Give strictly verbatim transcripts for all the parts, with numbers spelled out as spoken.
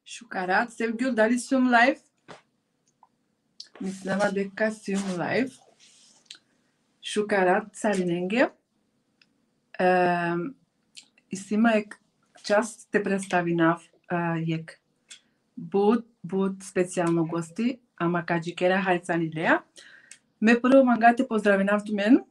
Šukar rat, Sevgjul, dali sijum live? Mislinava deka sijum live. Šukar rat sarinenge. Em, isi ma jekh čast te predstavinav, e, jekh but, but specijalno gosti, ama ka džikera harican ideja. Me prvo manga te pozdravinav tumen,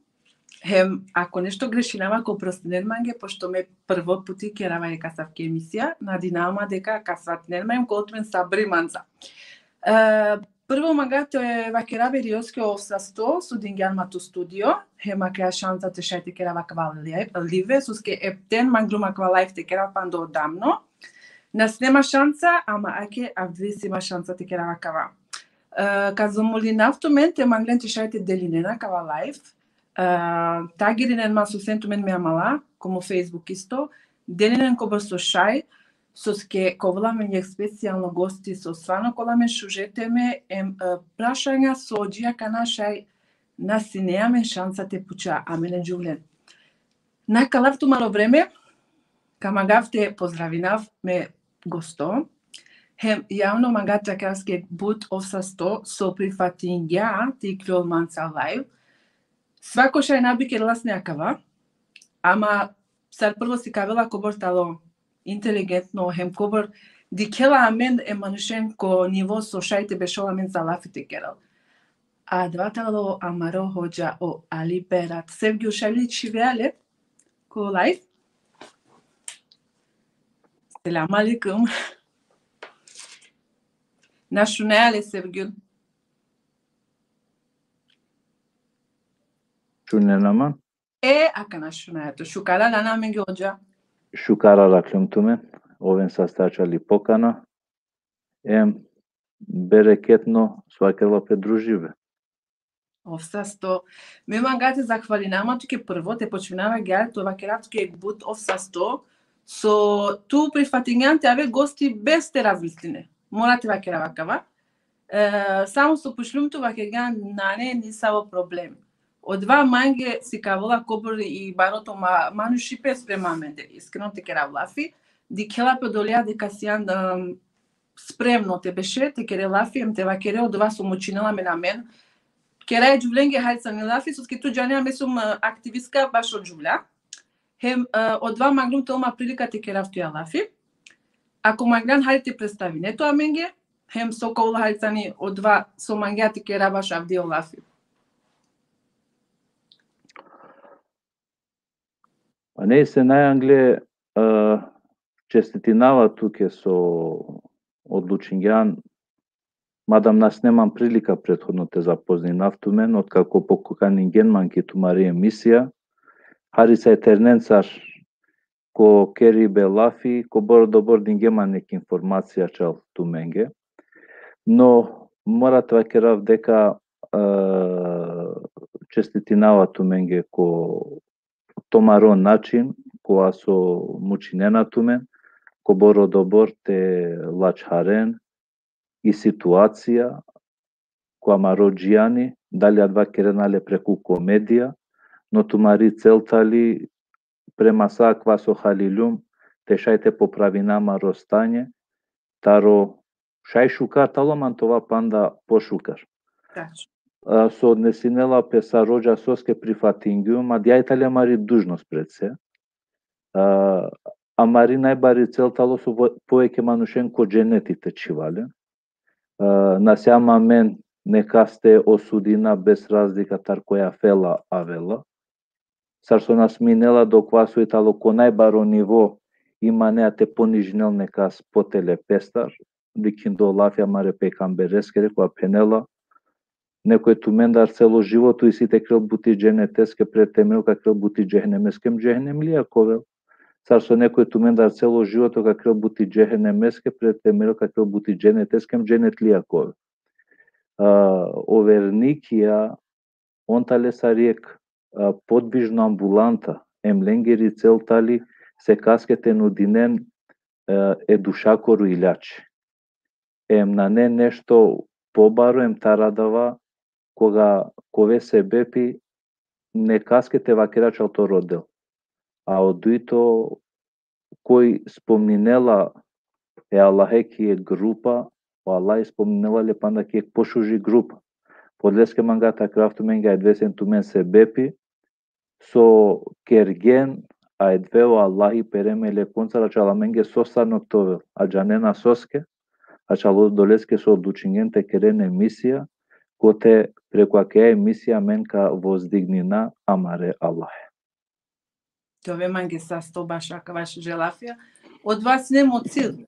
hem ako nešto grešinava, ka prostinen mange, pošto me prvo puti kerava jekh asavki emisija, nadinava ma deka ka svatinen ma, hem ka ovel tumen sabri manca. E, prvo manga te vakerav e Rioske ov sasto so dingjan ma tu studio, hem akaja šansa te šaj te kerav akava li-, live, soske epten manglum akava live te kerav panda odamno. Na sine ma šansa, ama ake avdive isi ma šansa te kerav akava. E, ka zamolinav tumen te manglen te šaj te delinen akava live. E, tagirinen ma so sen tumen me amala, ko mo Facebook isto. Delinen kobor so šaj, soske ka ovel amen jekh specijalno gosti so stvarno ka ovel amen šuže teme, em, e, prašanja so dži akana šaj na sine amen šansa te puča, amen e džuvlen. Na kalav tumaro vreme, ka mangav te pozdravinav me gosto, hem javno manga te vakerav soske but ov sasto so prifatingja te iklol manca live. Svako šaj na bi kerela sine akava, ama sar prvo sikavela kobor tano inteligentno, hem kobor dikhela amen e manušen ko nivo so šaj te bešol amen za lafi te kerel. Adava tano amaro hodža o Ali Berat. Sevgjul, šaj li čhivea le ko live? Selam alejkum. Na šunea le, Sevgjul? Šunena ma? E, akana šunaja tut. Šukar arakhljen amenge, hodža. Šukar arakhlum tumen. Oven saste ačhali pokana. Em, bereketno so kerela pe družibe. Ov sasto. Me manga te zahvalinav ma tuke prvo, te počminav agjaar, te vakerav tuke but ov sasto so tu prifatingjan te ave gosti bez te razmisline. Mora te vakerav akava. E, samo so pučlum tut, vakergjan nane nisavo problem. Odova mange sikavela kobor i baro to ma-, manušipe sprema amende, iskreno te kerav lafi. Dikhela pe odoleja deka sijan, em, spremno te beše, te kere lafi, em te vakere odova so mučinela amen, amen. Kera e džuvlenge harican lafi, soske tu džane me sum, e, aktivistka bašo džuvlja. Hem, e, odova manglum te ovel ma prilika te kerav tuja lafi. Ako manglan, hajde te predstavine tu amenge, hem so ka ovel haricani odova so mangea te kera bašo avdive lafi. Pa nejse, najangle, e, čestitinava tuke so odlučingjan, mada na sine man prilika prethodno te zapozninav tumen, otkako pokaningen man ki tumari emisija, hari sa e ternencar ko keribe lafi, kobor dobor dingje man jekh informacija čal tumenge. No, mora te vakerav deka, e, čestitinava tumenge ko tumaro način, kova so mučinena tumen, kobor dobor te lačharen i situacija ko amaro džijani, dali adava kerena le preku komedija, no tumari cel tali, prema sa akava so haliljum, te šaj te popravina amaro stanje, taro šaj šukar tano, man te ova panda pošukar. Tačno. A, so odnesinela pe sar hodža soske prifatingjum, ma adija i tali amari dužnost pred se. A, amari najbari cel tano so vo-, poveke manušen ko dženeti te čhiva len. A, na sijam amen nekaste osudina bez razlika tar koja fela avela. Sar so na sminela dokova so i tano ko najbaro nivo, i manea te ponižinel nekas potele pestar, dikhindo lafi amare pejgambereskere, kova phenela: Nekoj tumendar celo životo isi te kerel buti dženeteske, pred te merel ka kerel buti džehennemeske, em džehennemlija ka ovel. Sar so nekoj tumendar celo životo ka kerel buti džehennemeske, pred te merel ka kerel buti dženeteske, em dženetlija ka ovel. A, o vernikija, on tale sar jekh, a, podvižno ambulanta, em lengiri cel tali sekaske te nudinen, e, e dušakoro iljači. Em nane nešto pobaro em taro adava, koga ka ove sebepi nekaske te vakera čal to rodel. A o dujto, koj spomninela e Allahe ki jekh grupa, o Allah spominela le panda ki jekh pošuži grupa. Podoleske manga te vakerav tumenge, adava sine tumen sebepi, so kergjen, adava o Allahi pere melekoncar ačhal amenge so sar na te ovel, a džanena soske, ačhal odoleske so odlučingjen te keren emisija, kote preku akaja emisija amen ka vozdignina amare Allahe. Te ove mange sasto baš akava šuže lafija. Odova sine mo cilj.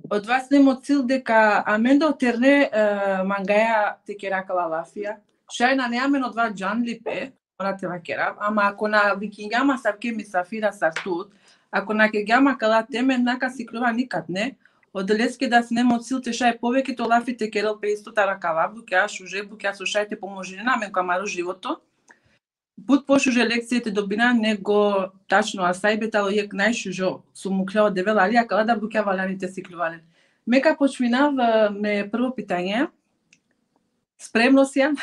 Odova sine mo cilj deka amen da o terne, e, mangaja te kera akala lafija. Šaj nane amen odova džanlipe, mora te vakerav. Ama ako na vikingja ma asavke misafira sar tut, ako na kergja ma akala teme, na ka sikljova nikad, ne? Odoleske da sine mo cilj te šaj poveke to lafi te kerel pe isto taro akala bukja, šuže bukja, so šaj te pomožinen amen ko amaro životo. But pošuže lekcije te dobina nego tačno asajbe talo jekh najšužo so mukhlja o Devel, ali akala da bukja valjani te sikljova len. Me ka počminav, e, me prvo pitanje. Spremno sian?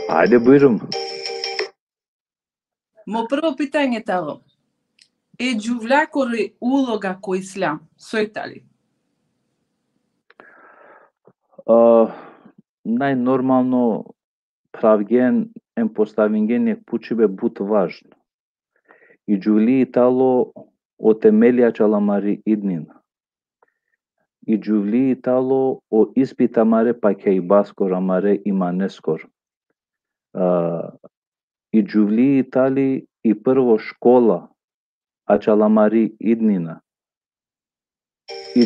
Ajde, bujrum. Mo prvo pitanje talo. E džuvljakoro uloga ko islam, soj tali? A, najnormalno pravgjen em postavingjen jekh pučibe but važno. I džuvli i talo o temelja ačhal amari idnina. I džuvli i talo o ispit amare pakjaibaskoro, amare imaneskoro. A, i džuvli i tali i prvo škola ačhal amari idnina. I,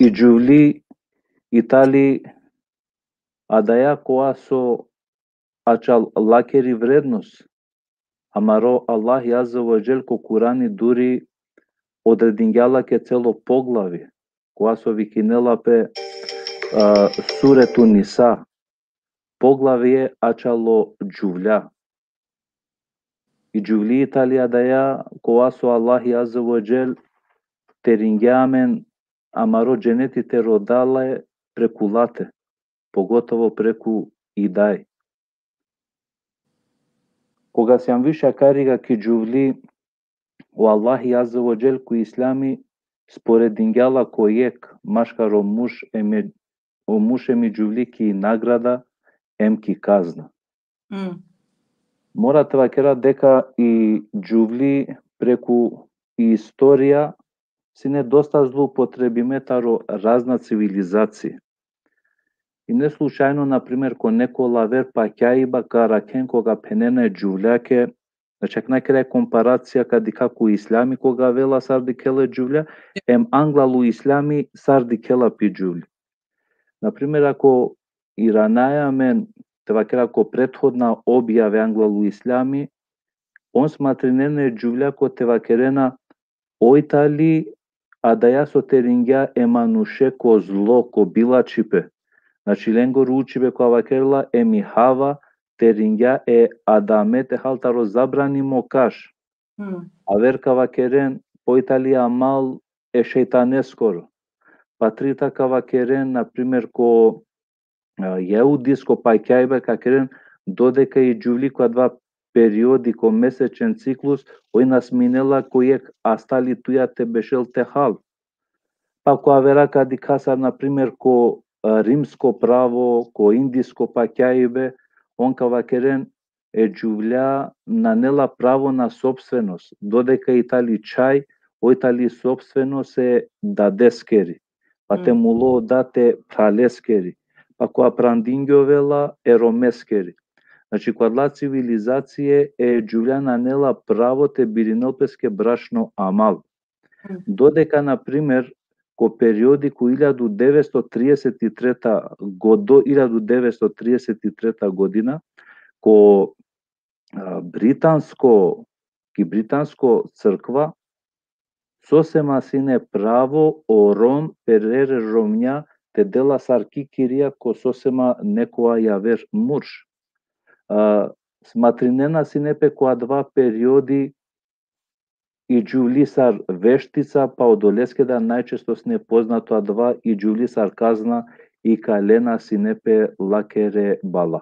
i džuvli i tali adaja kova so ačhal lakeri vrednost, amaro Allahi Azze ve Dželle ko Kurani duri odredingja lake celo poglavje, kova so vikinela pe, a, Suretu Nisa, poglavje ačhal o džuvlja. I džuvli i tali adaja kova so Allahi Azze ve Dželle teringja amen amaro dženeti te roda le preku late, pogotovo preku i daj. Koga sian više akariga ki džuvli, o Allahi Azze ve Dželle ko islami sporedingja la ko jekh maškar o muž em e, o muž em i džuvli ki nagrada em ki kazna. Mm. Mora te vakera deka i džuvli preku i istorija sine dosta zloupotrebime taro razna civilizacije. I ne slučajno, na primer, ko neko laver pakjaiba ka arakhen koga phenena e džuvljake, znači, akana kera komparacija ka dikha ko islami koga avela sar dikhela e džuvlja, em anglal o islami sar dikhela pi džuvli. Na primer, ako iranaja amen, te vakera, ko prethodna objave anglal o islami, on smatrinena e džuvlja kote vakerena, oj tali adaja so teringja e manuše ko zlo, ko bilačhipe. Znači, lengoro učibe kova vakerela, em i Hava teringja e Adame te hal taro zabranimo kaš. Hmm. Aver ka vakeren, oj tali amal e šejtaneskoro. Pa trita ka vakeren, na primer, ko, a, jehudisko pakjaibe ka vakeren, dodeka i džuvli ko adava periodi, ko mesečen ciklus, oj na sminela ko jekh astali tuja te bešel te hal. Pa ko avera ka dikha sar, na primer, ko, a, rimsko pravo, ko indisko pakjaibe, on ka vakeren, e džuvlja nane la pravo na sopstvenost, dodeka i tali čhaj, oj tali sopstvenost e dadeskeri. Pa te Hmm. mulo da te phraleskeri. Pa kova prandingjovela, e romeskeri. Znači, ko adala civilizacije e džuvlja nane la pravo te birinel peske brašno amal. Hmm. Dodeka, na primer, ko periodi ko iljadu devetsto trideset i treta go-, do iljadu devetsto trideset i treta godina, ko, a, britansko, ki britansko crkva, sosema sine pravo o rom perere romnja te dela sar kikirija ko sosema nekoja javer murš. A, smatrinena sine pe ko adava periodi i džuvli sar veštica, pa odoleske da najčesto sine poznato adava i džuvli sar kazna ikalena sine pe lakere bala.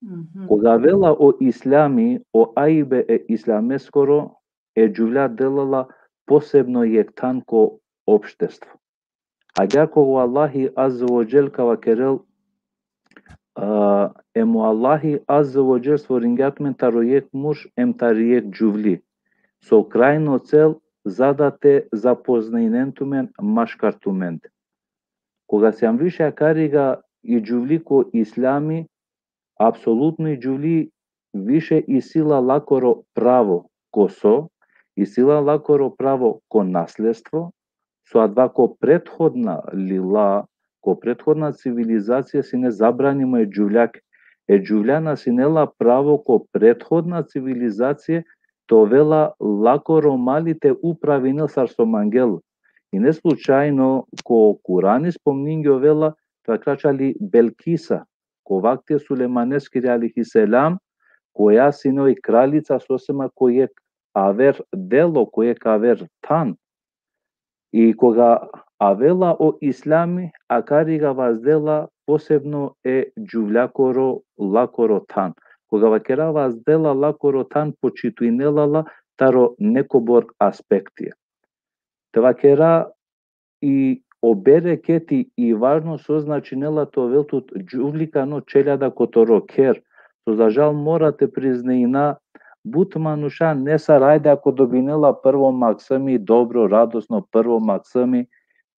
Mhm. Koga avela o islami, o ajbe e islameskoro, e džuvlja dela la posebno jekh than ko opštestvo. Agjaar ko Allahi Azze ve Dželle ka vakerel, a, em o Allahi Azze ve Dželle stvoringja tumen taro jekh murš em tari jekh džuvli. So krajno cel za da te zapoznajnen tumen maškar tumende. Koga sijam više akariga i džuvli ko islami, apsolutno i džuvli više isi la lakoro pravo ko so, isi la lakoro pravo ko nasledstvo, so adava ko prethodna lila, ko prethodna civilizacija sine zabranimo e džuvljake. E džuvlja na sine la pravo ko prethodna civilizacija te ovel la lakoro mali te upravinel sar so mangel. I ne slučajno ko Kurani spomningjovela, te vakerav, čali Belkisa, ko vakti e Sulejmaneskiri alejhi selam, koja sine oj kraljica sosema ko jekh aver delo, ko jekh aver than. I koga avela o islami, akariga vazdela posebno e džuvljakoro lakoro than. Koga vakera vazdela lakoro than, počitujnela la taro nekobor aspektija. Te vakera i o bereketi i važno so značinela te ovel tut džuvlikano čeljada ko toro kher. So za žal mora te priznajna, but manuša nesar, ajde, ako dobinela prvo maksimi, dobro, radosno, prvo maksimi,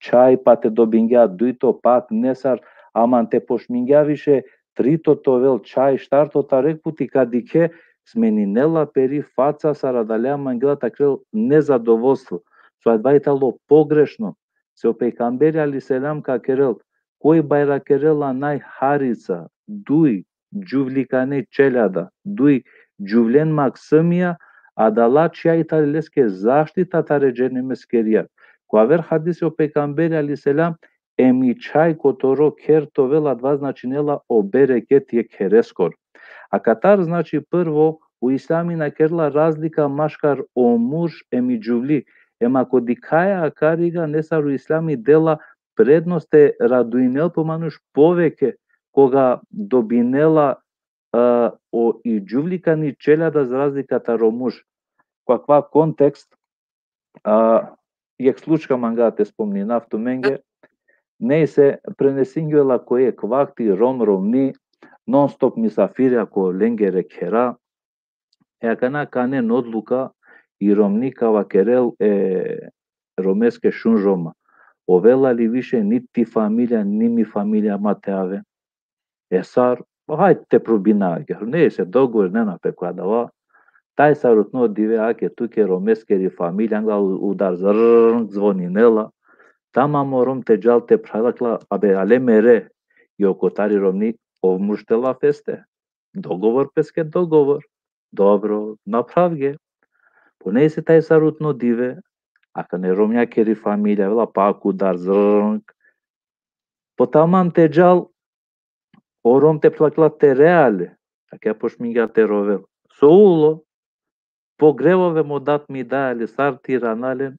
čhaj, pa te dobingja dujto, pak nesar, aman te pošmingja više trito te ovel čhaj, štarto, tari jekh puti ka dikhe, smeninela peri faca, sar adalea mangela te vakerel nezadovoljstvo. So adava i tano pogrešno. Se o pejgamberi alejhi selam ka vakerel, koj bajrakerela najharica duj džuvlikane čeljada, duj džuvlen maksimija, adala čhaj i tali leske zaštita tari džehennemeskeri jag. Ko aver hadisi o pejgamberi alejhi selam, em i čhaj ko toro kher te ovel, adava značinela o bereketi e khereskoro. Akatar, znači, prvo, o islami na kerela razlika maškar o murš em i džuvli. Em ako dikhaja akariga, nesar o islami dela prednost te radujnel pe o manuš poveke koga dobinela, a, o i džuvlikani čeljada za razlika taro murš. Ko akava kontekst, a, jekh slučka manga te spomninav tumenge, nejse, prenesingjola ko jekh vakti, Rom romni, non stop misafirja ko lengere khera, e akana ka anen odluka, i romni ka vakerel e romeske: Šun, Roma, ovela li više ni ti familija, ni mi familija ma te ave? E sar, hajde te probina agjaar. Nejse, dogovorinena pe ko adava. Tajsarutno dive ake tuke romeskeri familija, angla u-, udar zrrrnk zvoninela. Tamam, o Rom te džal te phravgja la, abe, ale mere, i okotari romni, ov murš te la peste. Dogovor peske dogovor. Dobro, napravge. Po nejse, tajsarutno dive, akana e romnjakeri familija avela, pak udar zrrrnk. Po tamam te džal, o Rom te phravgja la te rea le, akana počmingja te rovel. So ulo? Po grevove mo dat mi daja le, sar te irana len,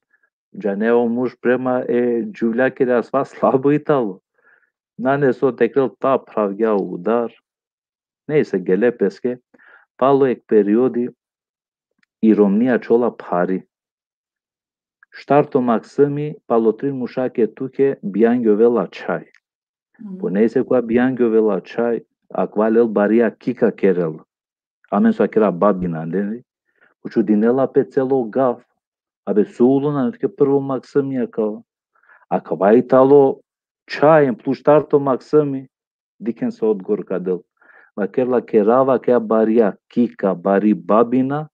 džane, o murš prema e džuvljakere asva slabo i tano. Nane so te kerel, ta phravgja udar. Nejse, gele peske, palo jekh periodi i romni ačhola phari. Štarto maksimi, palo trin mušake tuke, bijangjovela čhaj. Mm. Po nejse, koga bijangjovela čhaj, akava lel bari jakika kerel. Amen so vakera babina, ne? Počudinela pe celo gav. Abe, so ulo, nane tuke prvo maksimi akava? Akava i tano čhaj, em plus štarto maksimi. Dikhen so odgovor ka del. Vakerela: Kerava akaja bari jakika, bari babina,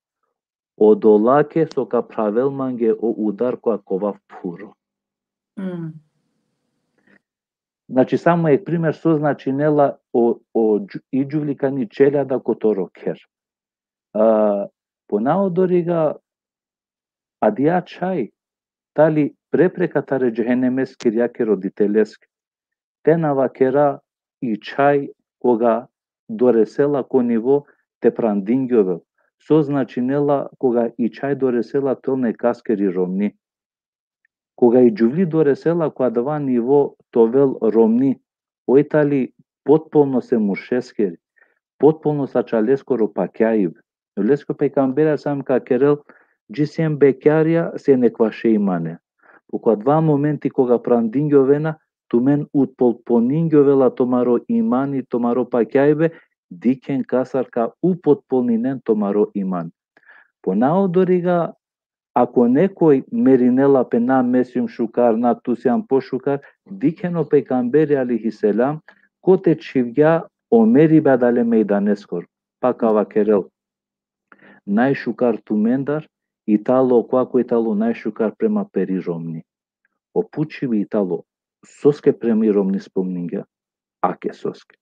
odolake so ka phravel mange o udar koga ka ovav phuro. Mm. Znači, samo jekh primer so značinela o, o dž-, i džuvlikani čeljada ko toro kher. A, po na odoriga, adija čhaj tali prepreka tari džehennemeskeri jag e roditeleske. Te na vakera i čhaj koga doresela ko nivo te prandingjovel. So značinela koga i čhaj doresela te ovel nekaskeri romni? Koga i džuvli doresela ko adava nivo te ovel romni, oj tali potpolnost e muršeskeri, potpolnost e čhaleskoro pakjaibe. Oleske o pejgamberi alejhi selam ka kerel, dži sien bekjarja, sien ekvaše imane. Po kova dva momenti koga prandingjovena, tumen upotpuningjovela tumaro imani, tumaro pakjajbe, dikhen kasar ka upotpuninen tumaro iman. Po naodoriga, ako nekoj merinela pe na me sijum šukar, na tu sian pošukar, dikhen o pejgamberi alejhi selam, kote čhivgja o meribe adale mejdaneskoro. Pa ka vakerel, najšukar tumendar i talo kova koj talo najšukar prema peri romni. O pučibe i talo, soske prema i romni spomningja, ake soske.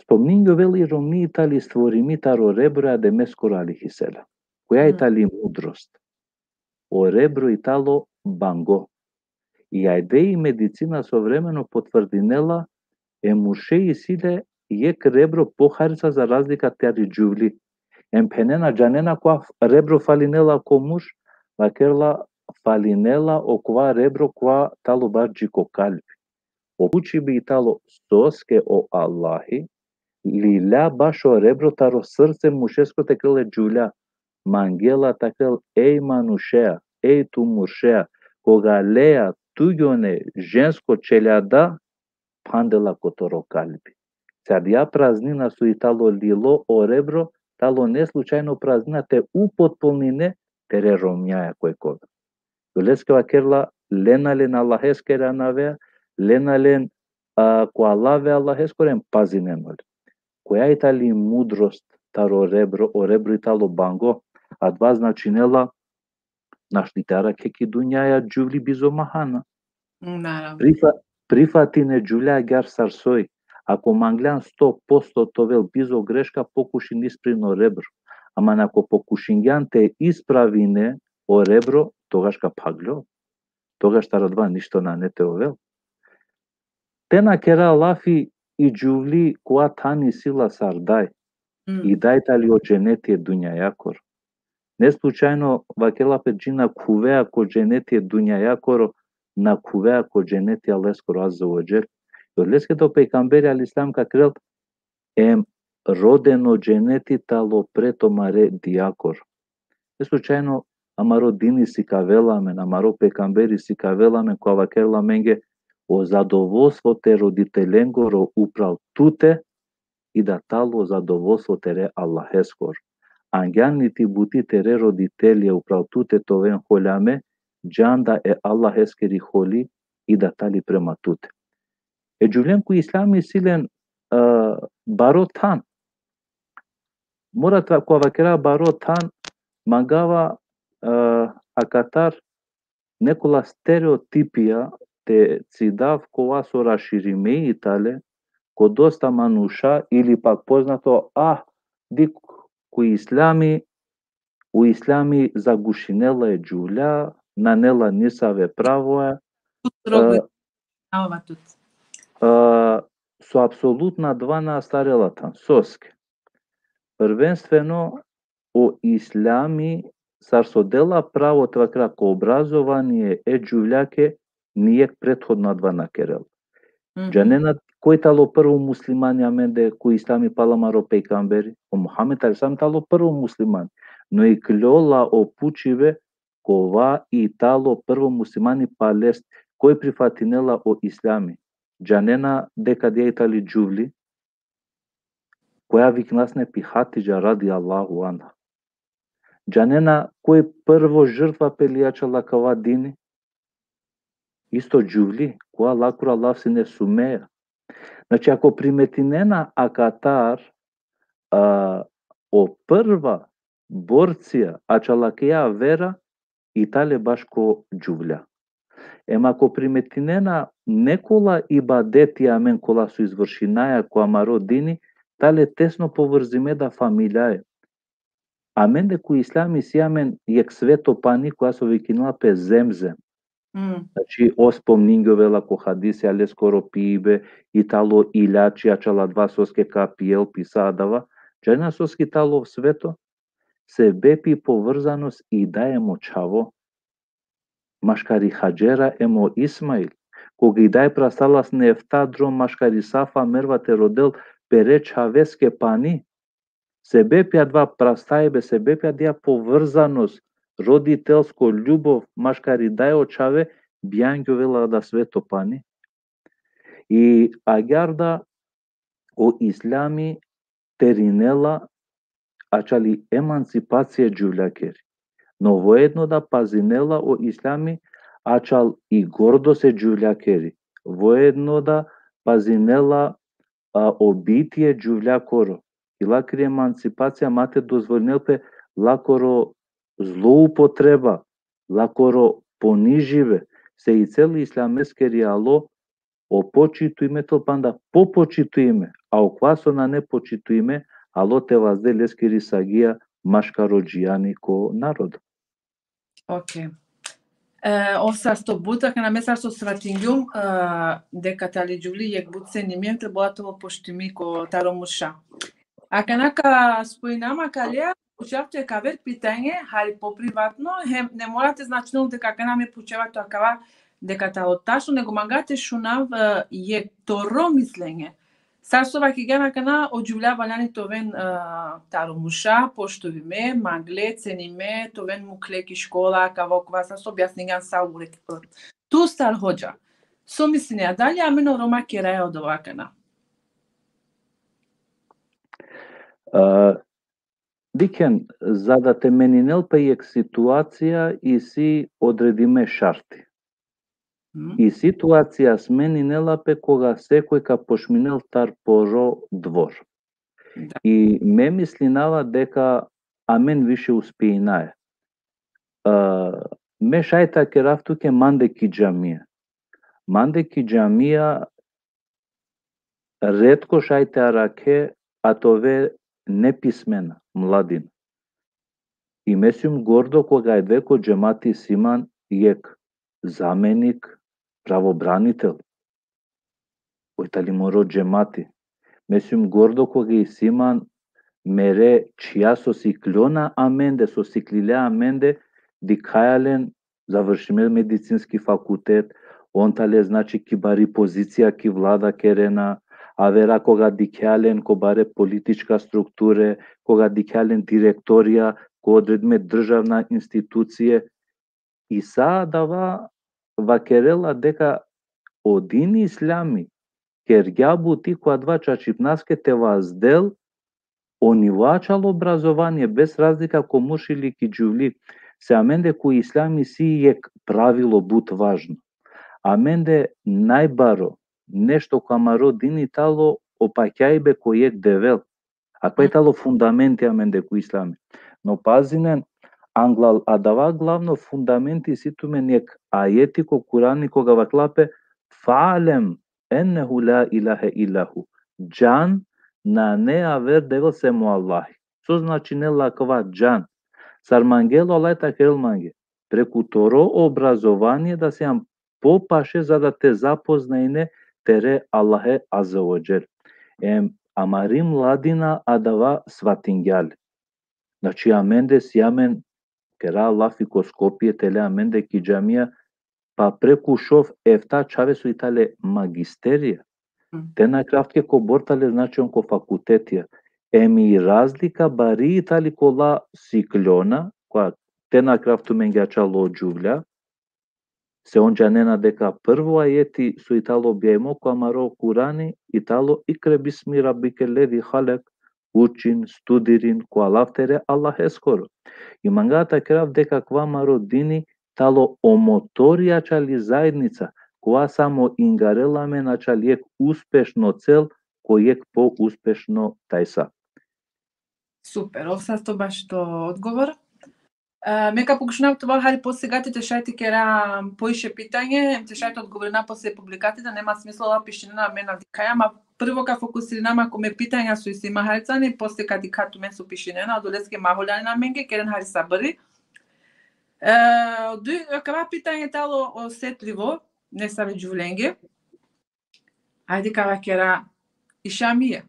Spomningjovela i romni i tali stvorimi taro rebro e Ademeskoro alejhi selam. Koja i Mm. tali mudrost? O rebro i talo bango. I ajde i medicina sovremeno potvrdinela, e murše isi le jekh rebro poharica za razlika tari džuvli. Em phenena, džanena kova rebro falinela ko murš, vakerela falinela okova rebro kova talo baš dži ko kalbi. O pučibe i talo soske o Allahi lilja bašo rebro taro srce muršesko te kerel e džuvlja. Mangela te vakerel, ej manušea, ej tu muršea, koga lea tugone žensko čeljada, phandela ko toro kalbi. Se adija praznina so i talo lilo o rebro, talo ne slučajno praznina te upotpunine tere romnjaja koj kova. Odoleske vakerela, lena len Allaheskere anavea, lena len, a, ko alave Allaheskoro em pazinen ole. Koja i tali mudrost taro rebro, o rebro i talo bango, adava značinela našti te arakhe ki dunjaja džuvli bizo mahana. Naravno. Prifa-, prifatin e džuvlja agjaar sar soj. Ako mangljan sto posto te ovel bizo greška, pokušin isprin o rebro. Ama ako pokušingjan te ispravine o rebro, togaš ka phagljo. Togaš taro adava ništo nane te ovel. Te na kera lafi i džuvli kova than isi la sar daj. Mm. I daj tali o dženeti e dunjajakoro. Ne slučajno vakerela pe dži na khuvea ko dženeti e dunjajakoro, na khuvea ko dženeti Allaheskoro azze ve dželle. Odoleske o pejgamberi alejhi selam ka kerel, em roden o dženeti talo pre tumare dijakoro. Ne slučajno amaro dini sikavela amen, amaro pejgamberi sikavela amen, kova vakerela amenge, o zadovolstvo te roditelengoro upral tute, i da talo zadovolstvo tere Allaheskoro. Angjan i ti buti tere roditelje upral tute te oven holjame, džan da e Allaheskeri holi i da tali prema tute. E džuvlen ko islami isi len, e, baro than. Mora te, kova vakera baro than, mangava, e, akatar nekola stereotipija te cidav kova so raširime i tale, ko dosta manuša ili pak poznato, ah, dik ko islami, o islami zagušinela e džuvlja, nane la nisave pravoja, Robe-, e, ava tut. E, so apsolutno adava na astarela than. Soske. Prvenstveno, o islami sar so dela pravo te vakera ko obrazovanie e džuvljake, nijekh prethodno adava na kerel. Mhm. Džanena koj talo prvo muslimani amende ko islami pala amaro pejgamberi? O Muhammed alejhi selam talo prvo muslimani. No ikljola o pučibe kova i talo prvo muslimani palest, koj prifatinela o islami. Džanena deka adija i tali džuvli, koja viknela sine pi Hatidža radijallahu anha. Džanena koj prvo žrtva peli ačhal akava dini? Isto džuvli, kova lakoro lafi sine Sumeja. Znači, ako primetinena akatar, a, o prva borcija ačhal akaja vera i tale baš ko džuvlja. Em ako primetinena nekola ibadeti amen kola so izvršinaja ko amaro dini, tale tesno povrzime da familijaja. Amende ko islami isi amen jekh sveto pani koja so vikinela pe Zemzem. Mm. Znači, ov spomningjovela ko hadisi, a leskoro pibe i talo ilači, ačhal adava soske ka pijel, pisa adava. Džanena soske i talo sveto? Sebepi povrzanost i daj em o čhavo. Maškari Hadžera em o Ismail. Koga i daj prastala sine efta drom maškari Safa Merva te rodel pere čhaveske pani. sebepi adava prastajbe, sebepi adija povrzanost, roditelsko ljubov, maškari daj o čhave, bijangjovela da sveto pani. I agjaar da o islami terinela ačhali emancipacija džuvljakeri. No voedno da pazinela o islami ačhal i gordo se džuvljakeri. Voedno da pazinela a, o bitie džuvljakoro. I lakiri emancipacija ma te dozvolinel pe lakoro zloupotreba, lakoro ponižibe, se i celo islameskeri alo o počitujme, to panda popočitujme, a okova so nane počitujme, alo te vazdel leskiri sagija maškaro džijani ko narodo. Ok. E, ov sasto but, akana me sar so svatingjum, e, deka tali džuvli jekh but cenimi, trebela te ovel poštimi ko taro murša. Akana ka spojinav ma kalea, pučav tut jekh aver pitanje, hari poprivatno, hem ne mora te značinel deka akana me pučava tut akava deka tano tačno, nego manga te šunav, e, jekh toro mislenje. Sar so vakergjan akana, o džuvlja valjani te oven, e, taro murša, poštujime, mangle, cenime, te oven mukhle ki škola, akava okova, sar so objasningjan sa uvek. Tu sar hodža, so mislinea, dali amen o Roma keraja odova akana? A, dikhen, za da te meninel pe jekh situacija isi odredime šarti. I situacija smeninela pe koga sekoj ka pošminel tar poro dvor. I me mislinava deka amen više uspejnaja. A, me šaj te vakerav tuke mande ki džamija. Mande ki džamija retko šaj te arakhe, a te ove nepismena mladina. I me sijum gordo koga adava ko džemati isi man jekh zamenik pravobranitel. Oj tali moro džemati. Me sijum gordo koga isi man mere čhija so sikljona amende, so siklile amende, dikhaja len, završime medicinski fakultet, on tale, znači, ki bari pozicija ki vlada kerena, avera koga dikhea len ko bare politička strukture, koga dikhea len direktorija ko odredime državna institucije. I sa adava vakerela deka o dini islami kergja buti ko adava čačipnaske te vazdel o nivo ačhal obrazovanie, bez razlika ko murš ili ki džuvli. Se amende ko islami isi jekh pravilo but važno. Amende najbaro nešto ko amaro dini tano o pakjaibe ko jekh Devel. Akava i tano fundamenti amende ko islami. No pazinen, anglal adava glavno fundamenti isi tumen jekh ajeti ko Kurani koga vakerela pe: "Fa'lem ennehu la ilahe illahu." Džan, nane aver Devel sem o Allahi. So značinela akava džan? Sar mangela o Allahi te vakerel mange? Preku toro obrazovanie da sian popaše za da te zapoznajne tere Allahe azze ve dželle. Em, amari mladina adava svatingja le. Znači, amende si amen, kera lafi ko Skopje, tele amende ki džamija, pa preku šov efta čhave so i tale magisterija. Te na krav tuke kobor tale, znači, on ko fakultetija. Em i razlika bari i tali kola sikljona, kola te na krav tumenge ačhal o džuvlja, se on džanena deka prvo ajeti so i talo objavimo ko amaro Kurani i talo: "Ikre bismi rabbike lezi halek", učin, studirin ko alav tere Allaheskoro. I manga te vakerav deka kova amaro dini talo o motori ačhali zaednica, kova samo ingarela amen ačhal jekh uspešno cel, ko jekh pouspešno tajsa. Super, ov sasto baš to odgovor. E, me ka pokušinav te ovav hari posle gati te šaj te kera poviše pitanje, te šaj te odgovorina posle publikati, da nema smisla la pišinena, me na dikhaja, ma prvo ka fokusirina ma ko me pitanja so isi ma hari cani, posle ka dikha tumen so pišinena, odoleske ma holjanena amenge, keren hari sabri. E, duj, akava pitanje talo osetljivo, nesave džuvlenge. Ajde ka vakera i Šamija.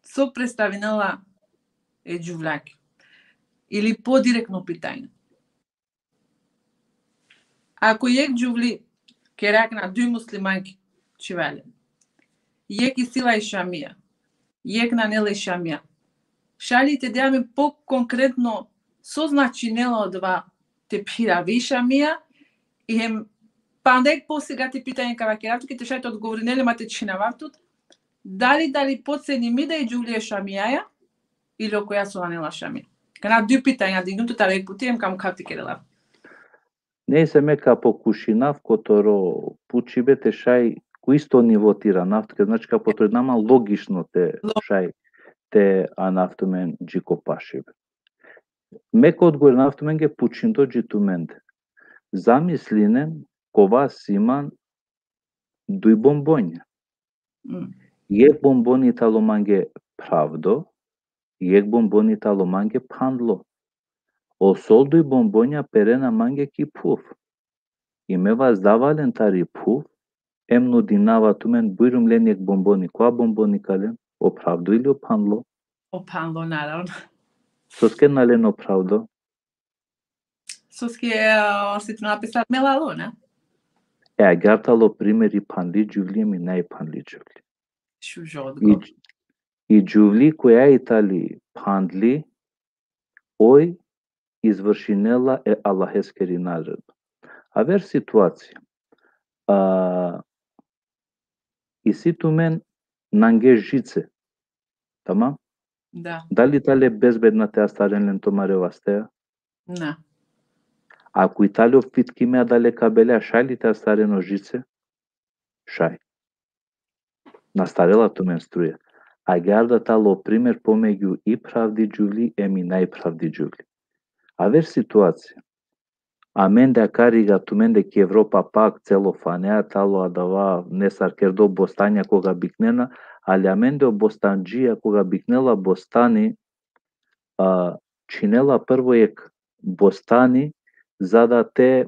So predstavinela e džuvljake? Ili podirektno pitanje. Ako jekh džuvli, kera akana duj muslimanki čhivale, jekh isi la i Šamija, jekh nane le šamija. Šaj li te de amen po konkretno so značinela odova te phiravi šamija, i hem panda jekh po sigati pitanje ka vakerav tut, ki te šaj te odgovorinel le, ma te čhinavav tut, dali, dali pocenimi da i džuvli e šamijaja, ili okoja so nane la šamija. Kana duj pitanja dingjum tut taro jekh puti, hem ka mukhav te kerel la. Nejse, me ka pokušinav ko toro pučibe te šaj ko isto nivo te iranav tuke, znači ka potrudinav ma logično te šaj te anav tumen dži ko pašibe. Me ka odgovorinav tumenge pučindo dži tumende. Zamislinen kova si man duj bombonja. Mm. Jekh bomboni tano mange phravdo, jekh bomboni tano mange phandlo. O sol duj bombonja perena mange ki phuv. I me vazdava len tari phuv, em nudinava tumen, bujrum len jekh bomboni. Kova bomboni ka len? O phravdo ili o phandlo? O phandlo, naravno. Soske na len o phravdo? Soske, e, osetinela pe sar melalo, na? E, agjaar tano primer i phandli džuvli em i naj phandli džuvli. Šužo I, odgovor. i džuvli koja i tali phandli, oj izvršinela e Allaheskeri naredba. Aver situacija. A, isi tumen nange žice. Tamam? Da. Dali tale bezbedna te astaren len tumare vasteja? Na. Ako i tale o fitkime adale kabelja, šaj li te astaren o žice? Šaj. Na astarela tumen struja. Agjaar da tano primer pomegju i phravdi džuvli em i naj phravdi džuvli. Aver situacija. Amende akariga tumende ki Evropa pak celofanea tano adava nesar kerdo bostanja koga biknena, ali amende o bostandžija koga biknela bostani, a, čhinela prvo jekh bostani, za da te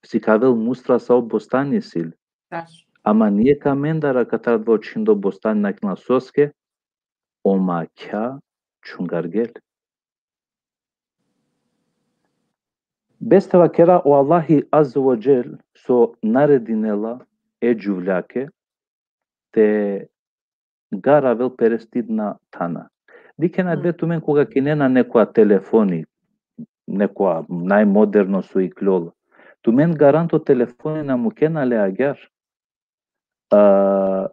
sikavel mustra sa o bostani isi li. Tačno. Ama nijekh amendar akatar adava čhindo bostani na kinela. Soske? O makja čhungargel. Bes te vakera, o Allahi Azze ve Dželle so naredinela e džuvljake te garavel perestidna thana. Dikhena Hmm. Be tumen koga kinena nekoja telefoni, nekoja najmoderno so ikljola. Tumen garanto telefoni na mukena le agjaar. A,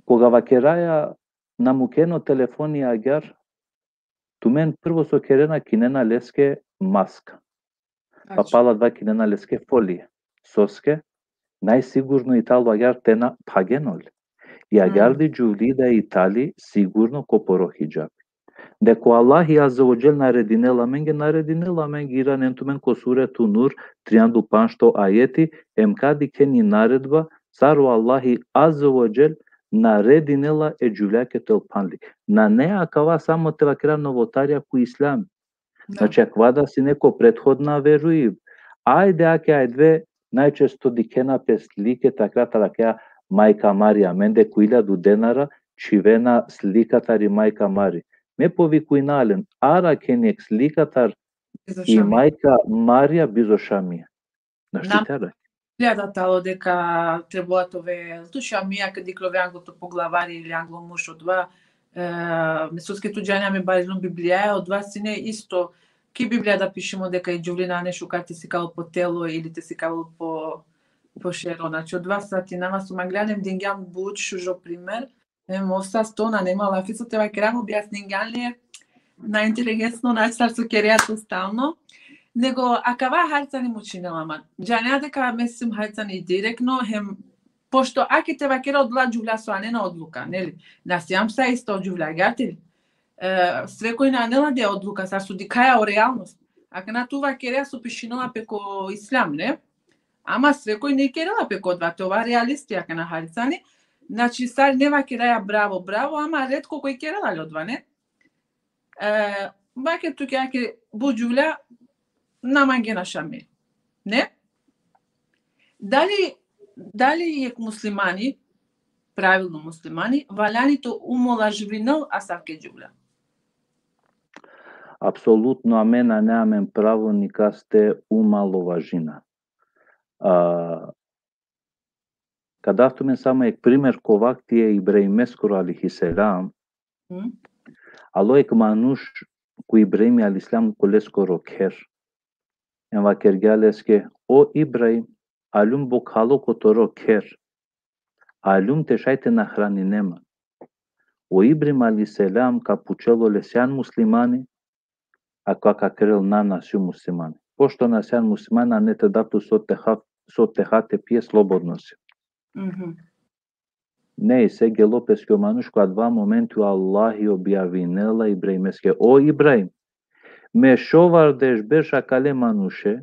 koga vakeraja na mukena o telefoni agjaar, tumen prvo so kerena, kinena leske maska. Pa Tačno. pala adava kinena leske folija. Soske? Najsigurno i talo agjaar te na phagen ole. I agjaar Mm. di džuvli da i tali sigurno ko poro hidžabi. Deka o Allahi Azze ve Dželle naredinela amenge, naredinela amenge, iranen tumen ko Suretu Nur, trianda u pandžto ajeti, em ka dikhen i naredba, sar o Allahi Azze ve Dželle naredinela e džuvljake te ol phanli. Nane akava samo te vakera novotarija ko islam. Da. Znači, akava da sine ko prethodna veruiba. Ajde, ake, ajde, najčesto dikhena pe slike, takrat, taro akaja majka Marija, amende ko iljadu denara čhivena slika tari majka Mari. Me povikujna len, ar akhen jekh slika tar Bizo i šamija. majka Marija bizo šamija. Našti Nam- te arakhe. Biblija da talo deka trebela te ovel tu šamija, kad ikljove anglo to poglavari ili anglo muš odova. E, me soske tu džanea me barilum Biblija, odova sine isto, ki Biblija da pišimo deka i džuvli nane šukar te sikavel po telo ili te sikavel po, po šero. Znači, odova sa ti nama so mangljan, em dingjam but šužo primer, em ov sa sto nane ma lafi so te vakerav, objasningjan le na inteligenco način sar so kerea tu stalno. Nego akava harcani mučinela man. Džanea deka me sim harcani direktno, hem pošto ake te vakera odola džuvlja so anena odluka, neli? Na sijam sa isto džuvlja, gjatel. E, svekoj na anela de odluka, sar so dikhaja o realnost. Akana tu vakerea so pišinela pe ko islam, ne? Ama svekoj na kerela pe ko odova, te ova realisti akana harcani. Znači, sar ne vakeraja bravo, bravo, ama retko koj kerela le odova, ne? E, vaker tuke ake but džuvlja na mangena šamija. Ne? Dali, dali jekh muslimani, pravilno muslimani, valjani te omalovažinel asavke džuvlja? Apsolutno, amen nane amen pravo nikas te omalovažina. A, Ka dav tumen samo jekh primer ko vakti e Ibrahimeskoro alejhi selam, Mhm. alo jekh manuš ko Ibrahimi alejhi selam ko leskoro kher. Em vakergja leske: O Ibrahim, aljum bokhalo ko toro kher. Aljum te šaj te nahranine man. O Ibrahim alejhi selam ka pučel ole: Sian muslimani? A kova ka kerel: Na, na sium muslimani. Pošto na sian muslimani, nane te dav tut so te ha, so te ha, te pije, slobodno si. Mhm. Nejse, gelo peske o manuš, ko adava momenti o Allahi objavinela Ibrahimeske: O Ibrahim, me šovardeš berš akale manuše,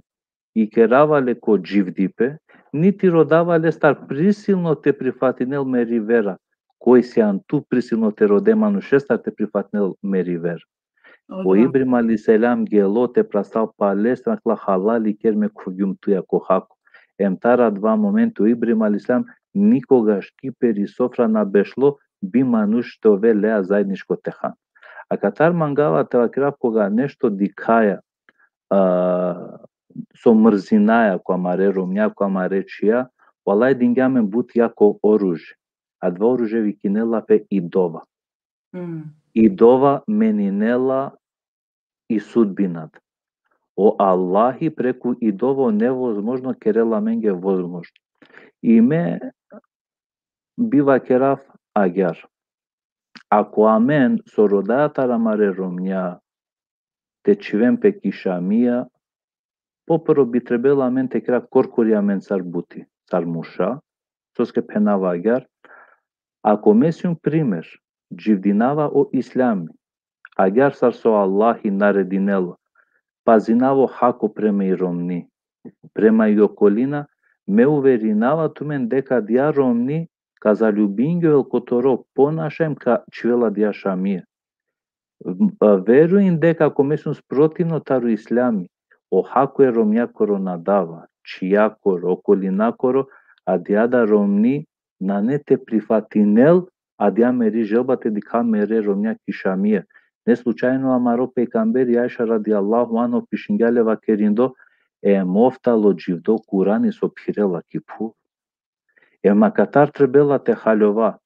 ikerava le ko dživdipe, niti rodava lestar prisilno te prifatinel meri vera. Koj sian tu prisilno te rode manušestar te prifatinel meri vera? O Odova. Ibrahim alejhi selam gelo te prastal palestar, vakerla: Halali ker, me khuvgjum tuja ko hako. Em taro adava momenti o Ibrahim alejhi selam nikogaš ki peri sofra na bešlo, bi manuš te ovel leja zajedničko te han. Akatar mangava te vakerav, koga nešto dikhaja, a, so mrzinaja ko amare romnja, ko amare čhija, o Allah dingja amen but jako oružje. Adava oružje vikinela pe i dova. Mm. I dova meninela i sudbinat. O Allahi preku i dova o nevozmožno kerela amenge vozmožno. I me bi vakerav agjar. Ako amen so rodaja taro amare romnja te čhiven pe ki Šamija, poprvo bi trebela amen te kera korkori amencar buti, sar murša, soske phenava agjar: Ako me sium primer, dživdinava o islami, agjar sar so Allahi naredinela, pazinava o hako prema i romni, prema i okolina, me uverinava tumen deka adija romni ka zaljubingjovel ko toro ponašaj em ka čhivel adija Šamija. Verujin deka ako me sium sprotivno taro islami, o hako e romnjakoro na dava, čhijakoro, okolinakoro, adija da romni nane te prifatinel adija meri želba te dikha mere romnja ki Šamija. Ne slučajno amaro pejgamberi Ajša radijallahu anha pišingja le vakerindo: Em ov tano dživdo Kurani so phirela ki phuv. Em akatar trebela te haljova.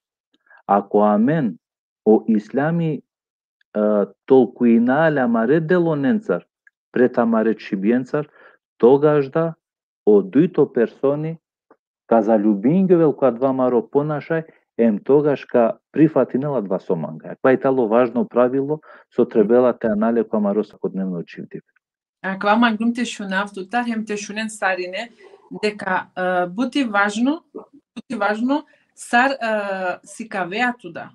Ako amen o islami, e, tolkuina le amare delonencar pred amare čhibjencar, togaš da o dujto personi ka zaljubingjovel ko adava amaro ponašaj, em togaš ka prifatinel adava so mangaja. Akava i tano važno pravilo so trebela te ana le ko amaro sakodnevno čhivdipe. Akava manglum te šunav tutar hem te šunen sarine, deka, e, but i važno, but i važno sar, e, sikavea tu da.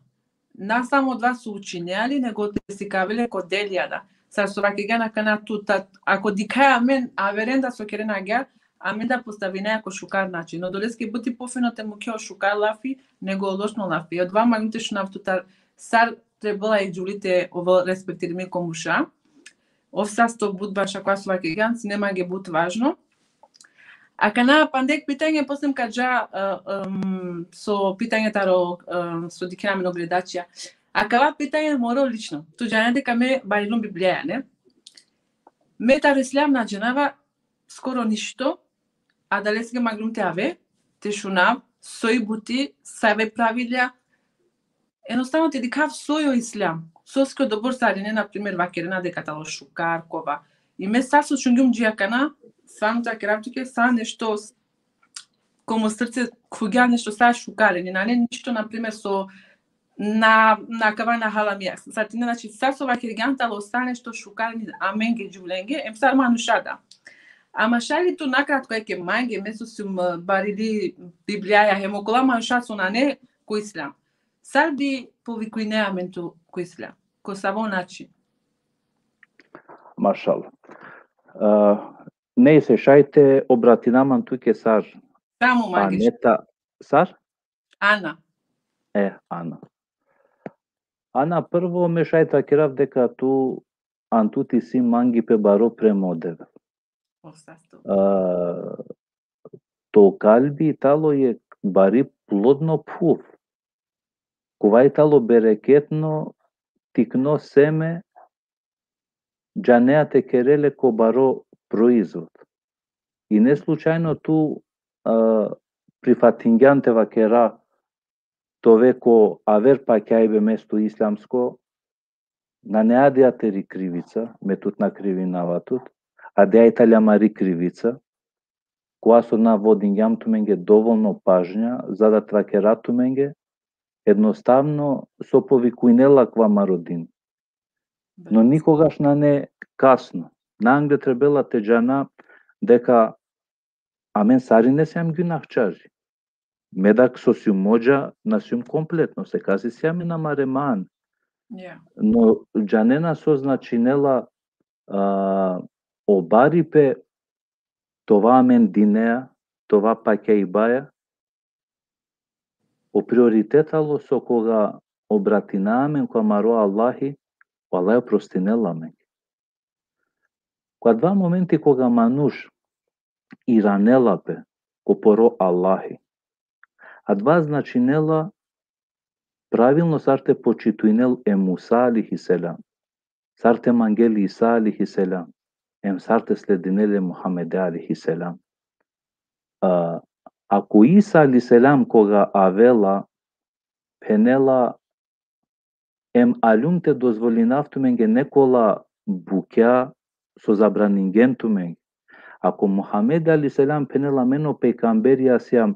Na samo adava so učinea li, nego te sikave le ko delija da. Sar so vakergjan akana tu, ta, ako dikhaja amen, averen da so kerena agjar, amen da postavinaja ko šukar način. Odoleske but i pofino te mukhe o šukar lafi, nego o lošno lafi. Odova manglum te šunav tutar, sar trebela i džuvli te ovel respektirimi ko murša. Ov sasto but baš akava so vakergjan, sine mange but važno. Akana panda jekh pitanje, posle ka dža, e, em, so pitanje taro, e, so dikhena amen o gledačija. Akava pitanje moro lično. Tu džane deka me barilum Biblijaja, ne? Me taro islam na džanava skoro ništo, adaleske manglum te ave, te šunav, soj buti, save pravilja, enostavno te dikhav soj o islam. Soske odobor sarine, na primer, vakerena deka tano šukar, kova. I me sa so šungjum dži akana, stvarno te vakerav tuke, sa nešto s-, ko mo srce khuvgja nešto sa šukar, i nane ništo, na primer, so na, na akava na halamija. Sa tine, znači, sa so vakergjan tano sa nešto šukar amenge džuvlenge, em sar manuša da. Ama šaj li tu nakratko, eke mange, me so sum, e, barili Biblijaja, hem okola manuša so nane ko islam. Sar bi povikujne amen tu ko islam? Ko savo način? Mašallah. E, nejse, šaj te obratina man tuke sar. Samo mange. Aneta, sar? Ana. E, Ana. Ana, prvo me šaj te vakerav deka tu, an tut isi mangipe baro prema o Devel. O, sasto. A, to kalbi tano jekh bari plodno phuv. Kova i tano bereketno, tikno seme, džanea te kere le ko baro proizvod. I ne slučajno tu, a, prifatingjan te vakera te ove ko aver pakjaibe mesto islamsko, nane adaja teri krivica, me tut na krivinava tut, adaja i tali amari krivica, kova so na vodingjam tumenge dovolno pažnja, za da te vakera tumenge, ednostavno so povikujnela kova amaro din. No nikogaš nane kasno. Nangle trebela te džana deka amen sarine sijam gunahčari. Me dak so sijum odža, na sijum kompletno, sekasi sijam amen amare man. Ja. No džanena so značinela, a, o baripe, te ova amen dinea, te ova pakjaibaja, o prioritet talo so koga obratina amen ko amaro Allahi, o Allahi oprostinela amen. Ko adava momenti koga manuš iranela pe ko poro Allahi, adava značinela pravilno sar te počitujnel e Musa alejhi selam, sar te mangel Isa alejhi selam, em sar te sledinel e Muhamede alejhi selam. A, ako Isa alejhi selam koga avela, phenela: Em aljum te dozvolinav tumenge nekola bukja so zabraningen tumenge. Ako Muhammed alejhi selam phenela: Amen o pejgamberija sijam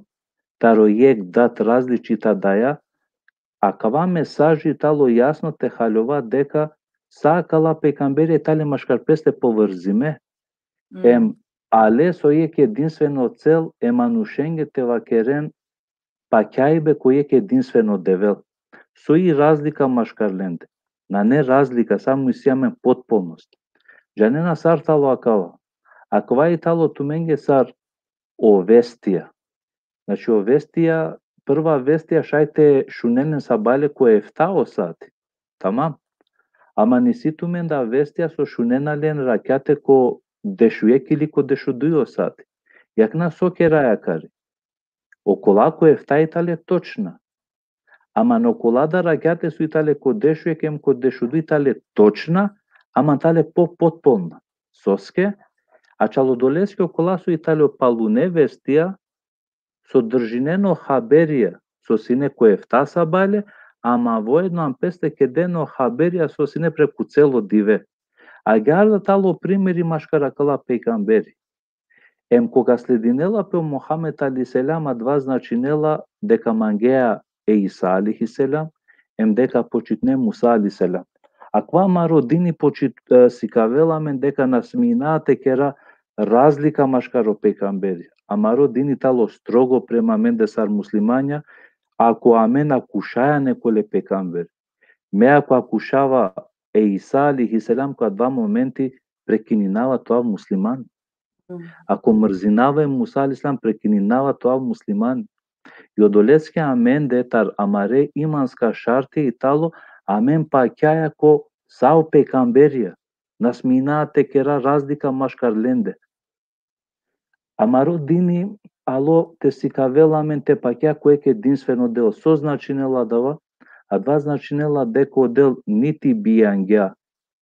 taro jekh dat različita daja, akava mesaži talo jasno te haljova deka sa akala pejgamberija tale maškar peste povrzime, Mm. em ale so jekh edinstveno cel e manušenge te vakeren pakjaibe ko jekh edinstveno Devel. So i razlika maškar lende? Nane razlika, samo isi amen potpunost. Džanena sar talo akava? Akava i talo tumenge sar o vestija. Znači, o vestija, prva vestija šaj te šunen len sabale ko efta o sati. Tamam. Ama isi tumen da vestija so šunena len rakjate ko dešujekh ili ko dešuduj o sati. Jakna so keraja akari. Okola ko efta i tale točna. Ama okola da rakjate so i tale ko dešujekh em ko dešuduj i tale točna, ama tale po potpolna. Soske? Ačhal odoleske okola so i tale o palune vestija, so držinen o haberija so sine ko efta sabale, ama voedno am peste keden o haberija so sine preku celo dive. Agjaar da talo primeri maškar akala pejgamberi. Em koga sledinela pe o Muhammed alejhi selam, adava značinela deka mangea e Isa alejhi selam, em deka počitne Musa alejhi selam. Akava amaro dini počit-, e, sikavela amen deka na smina te kera razlika maškar o pejgamberi. Amaro dini talo strogo prema amende sar muslimanja, ako amen akušaja nekole pejgamberi. Me ako akušava e Isa alejhi selam, ko adava momenti prekininava te ovav musliman. Mm. Ako mrzinava e Musa alejhi selam, prekininava te ovav musliman. I odoleske amende tar amare imanska šarti i talo, amen pakjaja ko sa o pejgamberija. Na smina te kera razlika maškar lende. Amaro dini alo te sikavela amen te pakja ko jekh edinstveno Del. So značinela adava? Adava značinela deka o Del niti bijangja,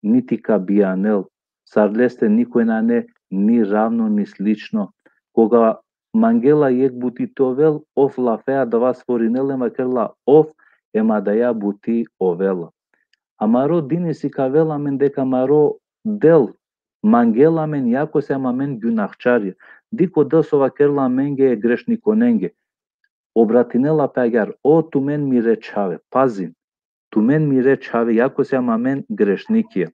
niti ka bijanel. Sar leste nikoj nane ni ravno, ni slično. Koga mangela jekh buti te ovel, ov lafea adava stvorinela, vakerela ov, em adaja buti ovela. Amaro dini sikavela amen deka amaro Del mangela amen, iako sijam amen gunahčarja. Dikh o Del so vakerela amenge grešnikonenge. Obratinela pe agjaar: O tumen mire čhave, pazin, tumen mire čhave, iako sijam amen grešnikija.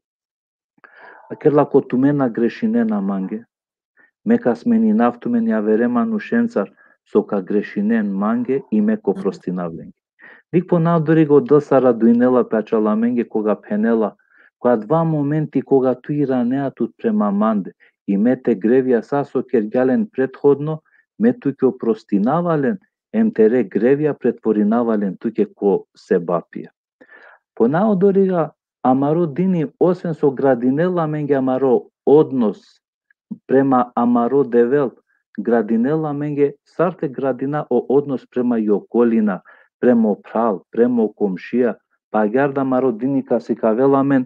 Vakerela: Ako tumen na grešinena mange, me ka smeninav tumen javere manušencar so ka grešinen mange i me ka oprostinav lenge. Dikh po na odoriga o Del sar radujnela pe ačhal amenge koga phenela: Ko adava momenti koga tu iranea tut prema mande, i me te grevja sa so kergja len prethodno, me tuke oprostinava len, em tere grevja pretvorinava len tuke ko sebapija. Po na odoriga amaro dini, osven so gradinela amenge amaro odnos prema amaro Devel, gradinela amenge sar te gradina o odnos prema i okolina, prema o phral, prema o komšija, pa agjaar da amaro dini ka sikavela amen: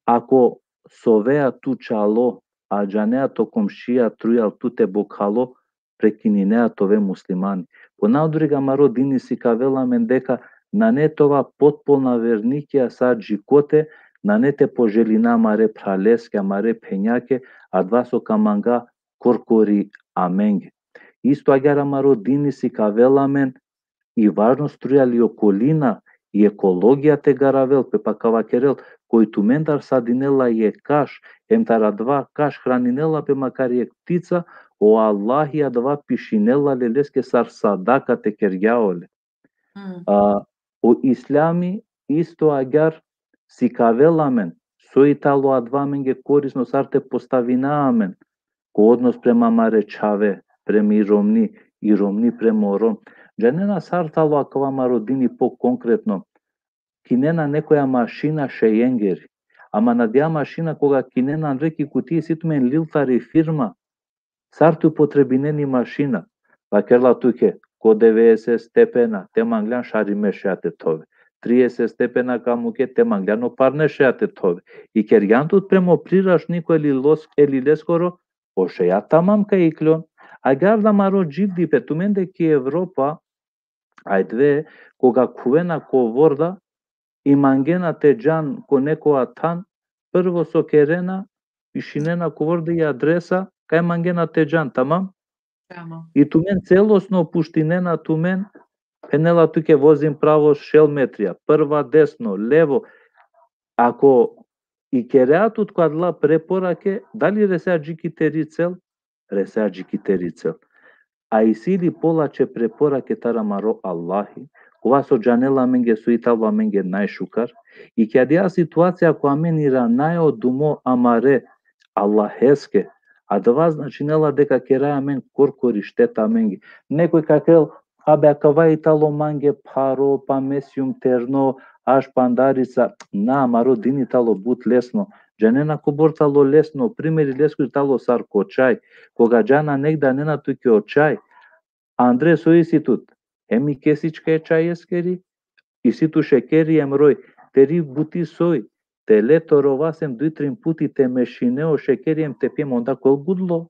Ako sovea tu čalo, a džanea to komšija trujal tute bokhalo, prekininea te ove muslimani. Ponadrig amaro dini sikavela amen deka nane te ova potpolna vernikija sa džikote, nane te poželina amare phraleske, amare phenjake, adava so ka manga korkori amenge. Isto agjaar amaro dini sikavela amen i važnost trujal i okolina, i ekologija te garavel pe, pa ka vakerel, koj tumendar sadinela jekh kaš, em taro adava kaš hraninela pe makar jekh ptica, o Allahi adava pišinela le leske sar sadaka te kergja ole. Mm. A, o Islami isto agjaar sikavela amen so i talo adava amenge korisno, sar te postavina amen ko odnos prema amare čhave, prema i romni, i romni prema o rom. Džanena sar talo akava amaro dini po konkretno? Kinena nekoja mašina šejengeri. Ama adaja mašina koga kinena andre ki kutija isi tumen lil tari firma, sar te upotrebinen i mašina. Vakerela tuke, ko devedeset stepena te mangljan, šarime šeja te thove. Trideset stepena ka muke, te mangljan, o parne šeja te thove. I kergjan tut prema o prirašniko e lilos-, e lileskoro, o šeja tamam ka ikljon. Agjaar da amaro dživdipe, tumende ki Evropa, ajde, koga khuvena ko vorda, i mangena te džan ko nekoja than, prvo so kerena, pišinena ko vorda i adresa, kaj mangena te džan, tamam? Tamam. I tumen celosno puštinena tumen, phenela tuke vozim pravo šel metrija, prva desno, levo. Ako i kerea tut ko adala preporake, dali resea dži ki teri cel? Resea dži ki teri cel. A isi li polačhe preporake taro amaro Allahi, kova so džanela amenge so i talo amenge najšukar, i ki adaja situacija ko amen iranaja o dumo amare Allaheske, adava značinela deka keraja amen korkori šteta amenge. Nekoj ka kerel, abe, akava i talo mange pharo, pa me sijum terno, aš pandarica. Na, amaro dini talo but lesno. Džanena kobor talo lesno, primeri leskiri talo sar ko čaj. Koga džana negde, anena tuke o čaj, andre so isi tut? Hem i kesička e čajeskeri, isi tu šekeri hem roj. Teri buti soj? Te le toro vas hem duj trin puti te mešine o šekeri hem te pije, onda kol gudlo.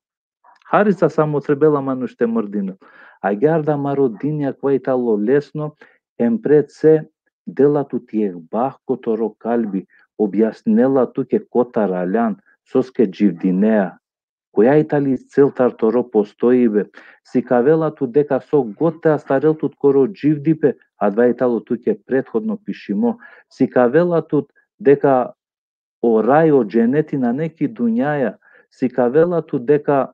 Harica samo trebela manuš te mrdinel. Agjaar da amaro dini akava i talo lesno, hem pred se dela tut jekh bah ko toro kalbi, objasninela tuke kotar aljan, soske dživdinea, koja i tali cel tar toro postojibe. Sikavela tut deka so god te astarel tut koro dživdipe, adava i talo tuke prethodno pišimo. Sikavela tut deka o raj, o dženeti nane ki dunjaja. Sikavela tut deka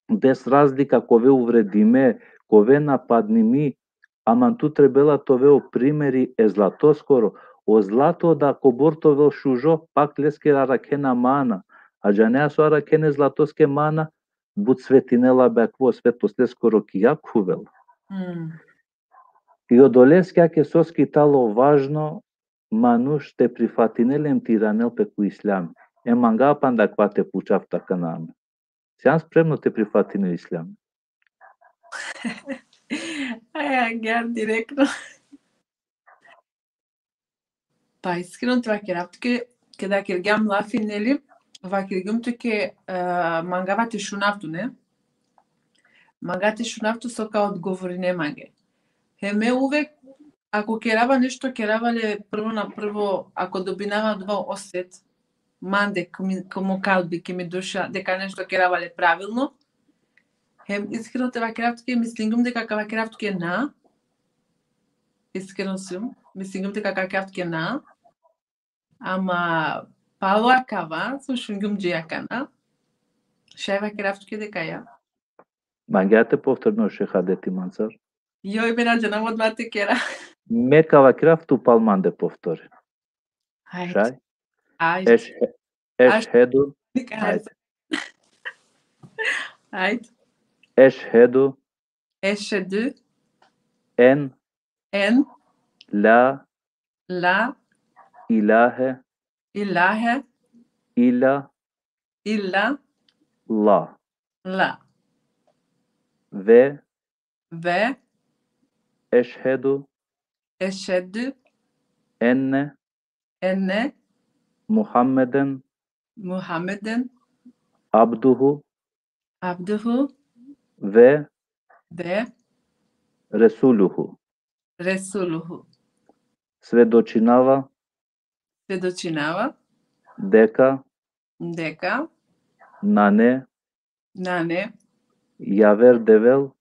bez razlika kove uvredime, kove napadnimi, aman tu trebela te ove o primeri e zlatoskoro. O zlato da kobor te ovel šužo, pak leskere arakhena mana. A džanea so arakhena e zlatoske mana? But svetinela be akava, svetlost leskoro ki jag khuvela. Mm. I odoleske ake soske i talo važno manuš te prifatinel em te iranel pe ko Islam. E manga panda akava te pučav akana. Sian spremno te prifatine o Islam? Aj, agjaar direktno. Pa iskreno te vakerav tuke, keda kergjam lafi, neli, vakergjum tuke, e, mangava te šunav tu, ne? Manga te šunav tu so ka odgovorine mange. Hem me uvek, ako kerava nešto, kerava le prvo na prvo, ako dobinava adava oset, mande, ko mi, ko mo kalbi, ki mi duša, deka nešto kerava le pravilno. Hem iskreno te vakerav tuke, mislingjum deka ka vakerav tuke na. Iskreno sum, mislingjum deka ka vakerav tuke na. Ama palo akava so šungjum dži akana, šaj vakerav tuke deka ja. Mangea te povtorine o šehadeti mancar? Joj, me na džanav odma te kera. Me ka vakerav, tu pal mande povtorin. Ajde. Šaj? Ajde. Eš-, ešhedu. Ajde. Ajde. Ešhedu. Ešhedu. En. En. La. La. Ilahe. Ilahe. Illa. Illa. La. La. Ve. Ve. Ešhedu. Ešhedu. Enne. Enne. Muhammeden. Muhammeden. Abduhu. Abduhu. Ve. Ve. Resuluhu. Resuluhu. Svedočinava Svedočinava deka deka nane nane javer devel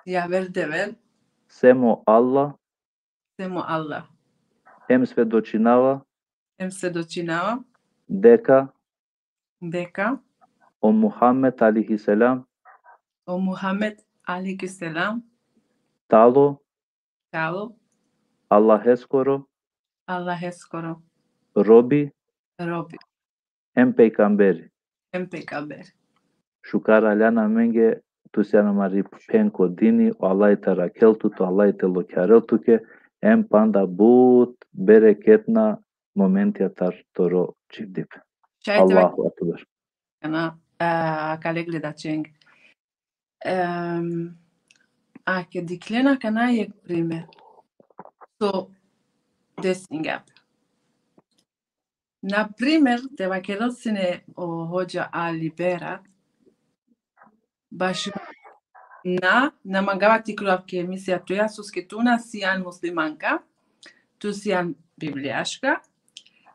javer devel sem o Allah, sem o Allah. em svedočinava Em svedočinava deka deka o Muhammed alejhi selam o Muhammed alejhi selam talo talo Allaheskoro Allaheskoro robi robi em pejgamberi. em pejgamberi. Šukar aljana amenge, tu sian amari phen ko dini, o Allah te arakhel tut, o Allah te lokjarel tuke, em panda but bereketna momentija tar toro dživdipe. Šaj te Allahu ekber. Kana, a, kale gledačeng. Em, a ke dikhlena kana jekh primer. So desingja pe. Na primer, te vakerel sine o hodža Ali Berat, baš na, na mangava te ikljav ke emisija tuja, soske tu na sian muslimanka, tu sian biblijaška,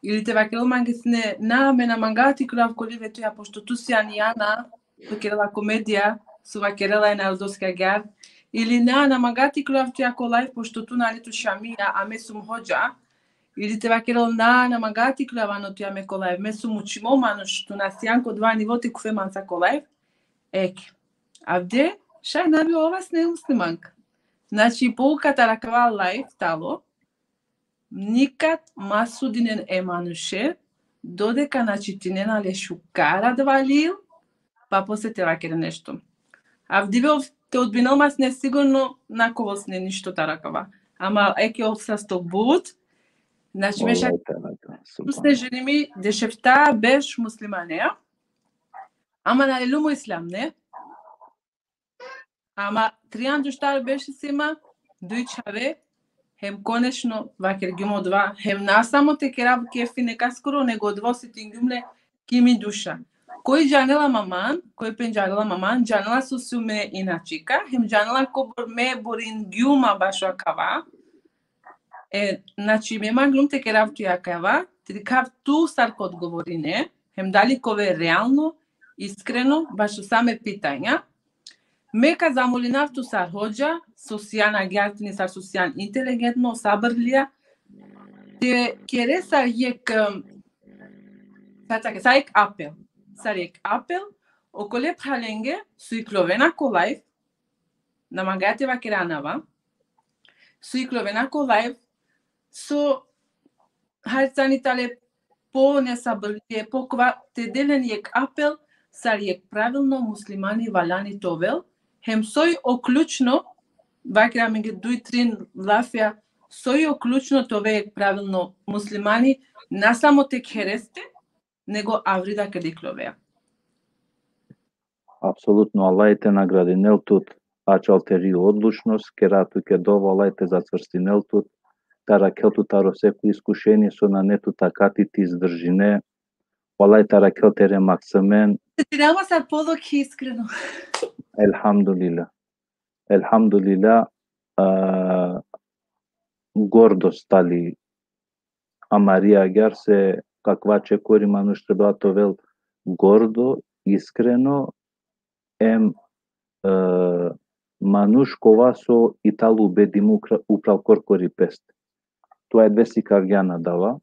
ili te vakerel mange sine, na, me na mangava te ikljav ko live tuja, pošto tu sian Jana, so kerela komedija, so vakerela e narodoske agjaar, ili na, na mangava te ikljav tuja ko live, pošto tu nane tu šamija, a me sum hodža, ili te vakerel na, na mangava te ikljav ano tuja me ko live, me sum učimo manuš, tu na sian ko dova nivo te khuve manca ko live, ek. Avde, šaj na bi ova sine muslimanka. Znači, pouka taro akava live talo, nikad ma sudinen e manuše, dodeka na čitinena le šukar adava lil, pa posle te vakeren nešto. Avdive ov te odbinel ma sine, sigurno na ka ovel sine ništo taro akava. Ama eke ov sasto but, znači, me šaj Vallahi teala, tu sine ženimi dešefta berš muslimaneja, ama na lelum o islam, ne? Ama trianda u štar berš si ma, duj čhave, hem konečno vakergjum odova, hem na samo te kerav kefi nekaskoro, nego odova osetingjum le ki mi duša. Koj džanela ma man, koj pendžarela ma man, džanela so sum me inačika, hem džanela kobor me boringjum ma bašo akava. E, znači, me manglum te kerav tuja akava, te dikhav tu sar ka odgovorine, hem dali ka ove realno, iskreno, bašo sa me pitanja. Me ka zamolinav tu sar hodža, so sian agjaar tani, sar so sian inteligentno, sabirlija, te kere sar jekh, em, sar take, sar jekh apel. Sar jekh apel, okole phralenge, so ikljovena ko live, na mangaja te vakera anava, so ikljovena ko live, so hari tani tale po nesabirlije, po kova, te de len jekh apel, sar jekh pravilno muslimani valjani te ovel, hem soj o ključno, vakera amenge duj trin lafija, soj o ključno te ove jekh pravilno muslimani, na samo te khereste, nego avri da keda ikljovea. Apsolutno, Allah te nagradinel tut, ačhal teri odlučnost, kera tuke dova, Allah te zacvrstinel tut, te arakhel tut taro seko iskušenie, so nane tu takati te izdržine, Allah te arakhel tere maksimen. Te dama sar polok iskreno. Elhamdulillah. Elhamdulillah, a, gordost tali amari agjaar, se ko akava čekori manuš trebela te ovel gordo, iskreno, em, e, manuš kova so i talo ubedimo ukra-, upral korkori peste. Tu avdive sikavgjan adava.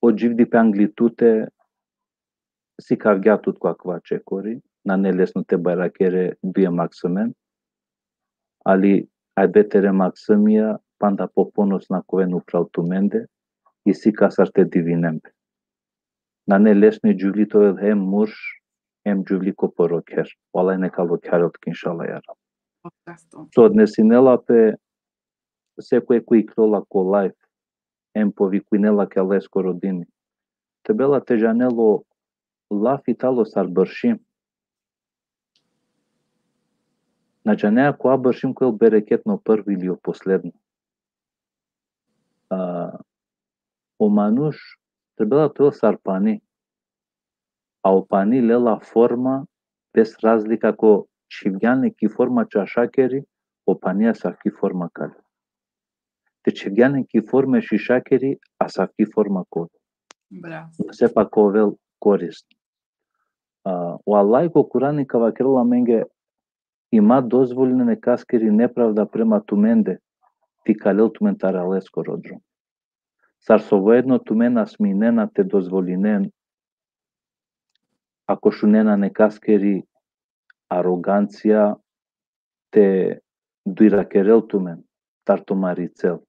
O dživdipe angli tute sikavgja tut ko akava čekori, nane lesno te barakere duje maksimen, ali avdive tere maksimija panda po ponosna ka oven upral tumende, i sikasar te divinen pe. Nane lesno i džuvli te ovel hem murš, hem džuvli ko poro kher. O Allah neka lokjarel tut, inšallah, ja Rab. Oprosto. So odnesinela pe sekoj koj iklola ko live, em povikujnela ki Allaheskoro dini. Trebela te džanel o lafi talo sar bršim. Na džanea kova bršim ka ovel bereketno, prvo ili o posledno. A, o manuš trebela te ovel sar pani. A o pani lela forma, bez razlika ko čhivgjan len ki forma čašakeri, o pani asavki forma ka lel. Te čhivgjan len ki forma šišakeri, asavki forma ka ovel. Bravo. Sepa ka ovel korisno. A, o Allah ko Kurani ka vakerel amenge: I ma dozvolinen nekaskeri nepravda prema tumende, te ikalel tumen taro Allaheskoro drom. Sar so voedno tumen na sminena te dozvolinen, ako šunena nekaskeri arogancija, te dujrakerel tumen tar tumari cel.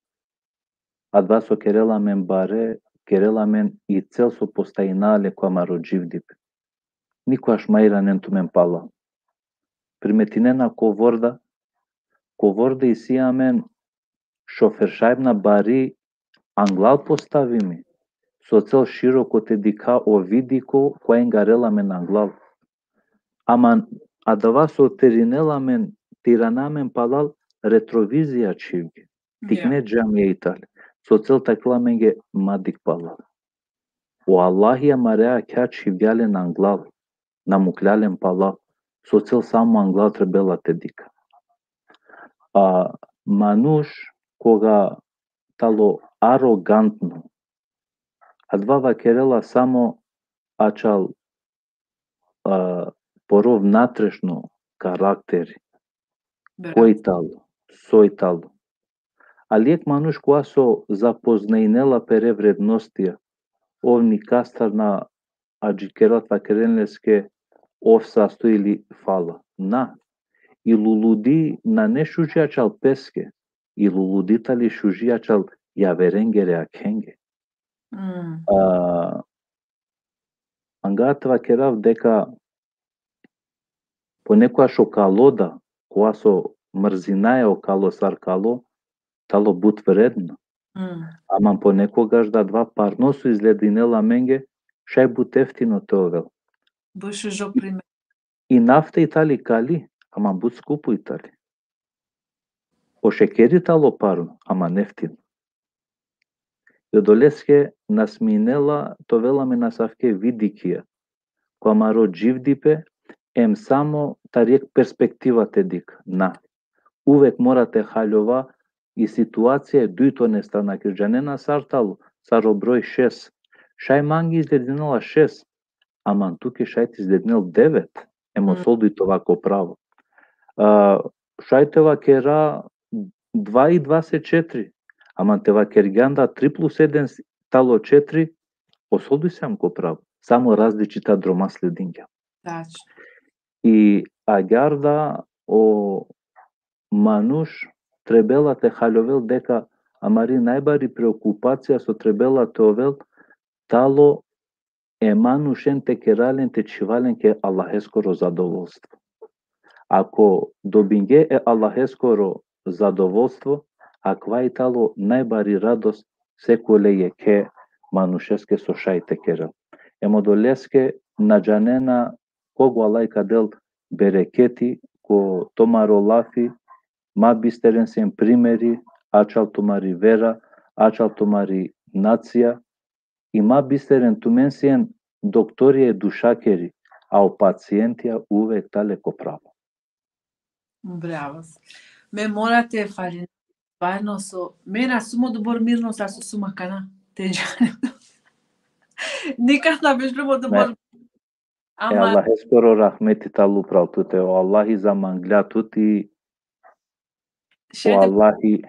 Adava so kerela amen bare, kerela amen i cel so postajina le ko amaro dživdipe. Nikogaš ma iranen tumen palal. Primetinena ko vorda, ko vorda isi amen šoferšajbna bari anglal postavimi, so cel široko te dikha o vidi ko, kova ingarela amen anglal. Ama adava so te irinela amen, te irana amen palal, retrovizija čhivge. Tikne džamija i tale. So cel te kerel amenge ma dikh palal. O Allahi amare akhja čhivgja len anglal, na mukhlja len palal. So cel samo anglal trebela te dikha. A manuš koga tano arogantno, adava vakerela samo ačhal, a, poro vnatrešno karakteri. Bravo. Koj tano, soj tano. Ali jekh manuš kova so zapoznajnela pere vrednostija, ov nikastar na adžikerela te vakeren leske ov sasto ili fala. Na. I luludi nane šuži ačhal peske, i luludi tani šuži ačhal javerengere akhenge. Mm. A, anga te vakerav deka ponekogaš o kalo da, kova so mrzinaja o kalo sar kalo, tano but vredno. Mm. Ama ponekogaš da adava parno so izgledinela amenge, šaj but eftino te ovel. But šužo primer. I nafta i tali kali, ama but skupo i tali. O šekeri tano parno, ama eftino. I odoleske na sminela te ovel amen asavke vidikija ko amaro dživdipe, em samo tari jekh perspektiva te dikha. Na. Uvek mora te haljova i situacija e dujtone strana, ker džanena sar tano, sar o broj šest. Šaj mange izgledinela šest, ama tuke šaj te izgledinel devet, em o Mm. solduj te ova ko pravo. A, šaj te vakera dva i dva so četiri, ama te vakergjan da tri plus eden s-, tano četiri, o solduj sijam ko pravo. Samo različita droma sledingja. Tačno. I agjaar da o manuš trebela te haljovel deka amari najbari preokupacija so trebela te ovel tano e manušen te kera len te čhiva len ke Allaheskoro zadovolstvo. Ako dobinge e Allaheskoro zadovolstvo, akava i tano najbari radost sekole jekhe manušeske so šaj te kerel. Em odoleske na džanena koga o Allah ka del bereketi ko tumaro lafi, ma bisteren sien primeri, ačhal tumari vera, ačhal tumari nacija, i ma bisteren tumen sien doktorija e dušakeri, a o pacientija uvek tale ko pravo. Bravo. Me mora te falin, stvarno so, me na sum odobor mirno sar so sum akana, te džanen. Nikad na bešlum odobor. E Allaheskoro rahmeti tano upral tute, o Allahi zamanglja tut i o Allahi.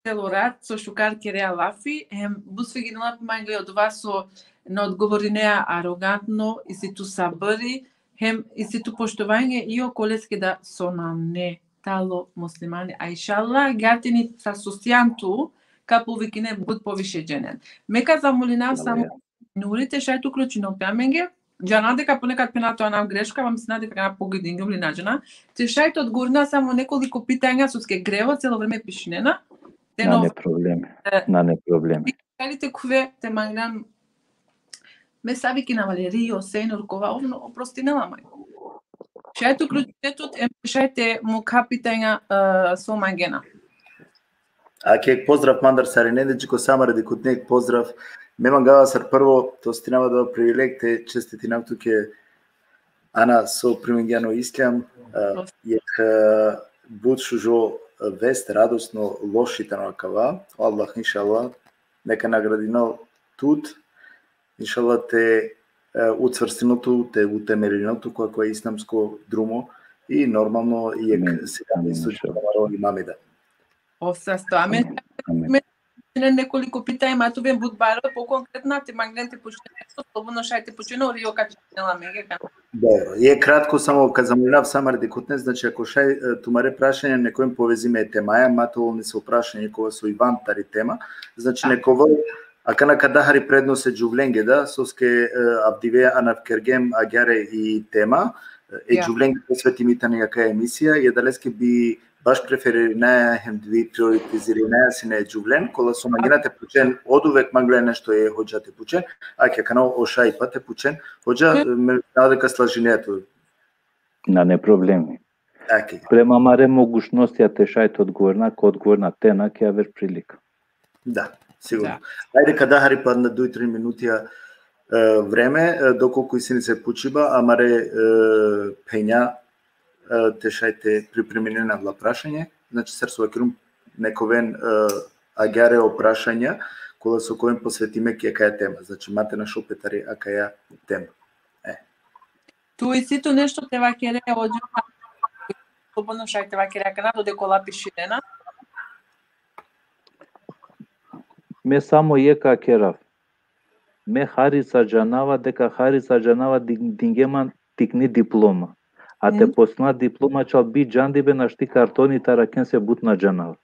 Celo rat so šukar kerea lafi, em, but sviginela pe mange odova so na odgovorinea arogantno, isi tu sabri, hem isi tu poštovange i okoleske da so nane tano muslimani. A inšallah, agjaar tani sar so sian tu, ka povikine but poviše dženen. Me ka zamolinav samo Nuri te šaj te uključinel pe amenge, džana deka ponekad phena te anav greška, ama mislinava deka akana pogledingjum li na džana. Te šaj te odgovorina samo nekoliko pitanja soske grevo celo vreme pišinena. Nane problemi, e, nane problemi. Šaj li te khuve te manglan, me sa vikinava le Rio, Senur, kova, ono, oprostinela mange. Šaj te uključine tut, em šaj te mukha pitanja, e, so mangena. Ake, pozdrav mandar sarinenge, dži ko sa amare dikhutne pozdrav. Me mangava sar prvo te osvetinava adava privileg te čestitinav tuke, Ana, so primingjan o islam, E, jekh, e, but šužo, e, vest, radosno, loši tano akava. O Allah, inšallah, neka nagradinel tut. Inšallah te, e, učvrstinel tu, te utemelinel tu ko, ko islamsko drumo i normalno jekh Amin. Selam Amin, isto inšallah. Amaro imami da. Ov sasto. Amin. Amin. Amin. Nekoliko pitanja, ma te oven but baro, po konkretna, te manglen te pučen, slobodno šaj te pučen, ori o ka činela menge, ka. Dobro, jekh kratko samo ka zamolinav sa amare dikhutne, znači, ako šaj, e, tumare prašanja nek oven povezime e temaja, ma te ovel nesavo prašanje kova so i van tari tema, znači, nek ovel, akana ka da hari prednost e džuvlenge da, soske, e, avdive anav kergjem agjaar i tema, e, e džuvlenge posvetimi tani akaja emisija, i adaleske bi baš preferirinaja hem bi prioritizirinaja sine e džuvlen, kola so mangena te pučen, oduvek manglen nešto e hodža te pučen, ake akana o šaj pa te pučen, hodža, me nada ka slažinea tu. Nane problemi. Ake. Prema amare mogućnostija te šaj te odgovorina, ka odgovorina, te na, ke aver prilika. Da, sigurno. Da. Ajde, ka da hari pa na duj, tri minutija, e, vreme, e, dokolku isi nesave pučiba, amare, e, phenja, e, te šaj te pripreminen adala prašanje. Znači, sar so vakerum, nek oven, e, agjaar o prašanja, kola so ka oven posvetime ki akaja tema. Znači, ma te našol pe tari akaja tema. E. Tu isi tu nešto te vakere, hodža, slobodno šaj te vakere akana, dodekola pišinena. Me samo jekh ka kerav. Me harica džanava, deka harica džanava, di-, dinge man tikni diploma. A te posna diploma, čal bi džandibe, našti kartoni te arakhen, se but na džanava.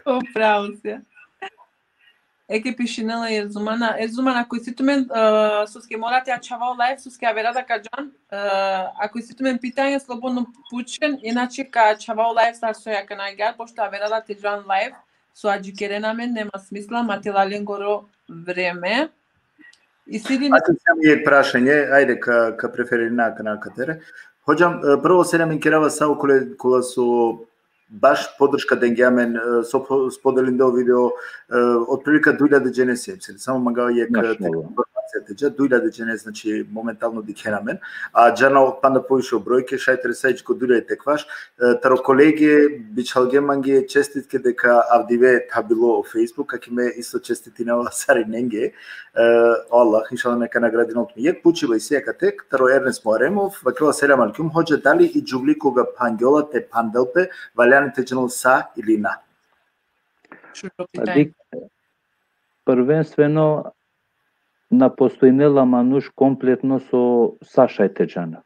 O, pravo si. Eke pišinela Erzumana. Erzumana, ako isi tumen, e, soske mora te ačhava o live, soske avera da ka džan, e, ako isi tumen pitanja, slobodno pučen, inače ka ačhava o live sar so akana agjaar, pošto avera da te džan live, so adžikerena amen, nema smisla, ma te la lengoro vreme. Isi li... Ako isi jekh prašanje, ajde, ka, ka preferirina akana katere. Hodžam, e, prvo selam kerava sa okole kola so baš podrška dengje amen, e, so po-, spodelinde o video, e, otprilika duj iljade džene si, em, samo mangava jekh, e, mašallah, informacija te dža, duj iljade džene, znači, momentalno dikhena amen, a džana panda poviše o brojke, šaj te resa dži ko duj iljade te ekvaš, e, taro kolege, bičhalge mange čestitke deka avdive tha bilo o Facebook, ake me isto čestitinava sarinenge, e, Allah, inšallah, neka nagradinol tumen. Jekh pučiba isi akate, taro Ernest Muharemov, vakela: Selam alejkum, hodža, dali i džuvli koga phangjola te phandel pe, valjani te džanel sa ili na? Šužo pitanje. Adik, prvenstveno, na postojinela manuš kompletno so sa šaj te džanel.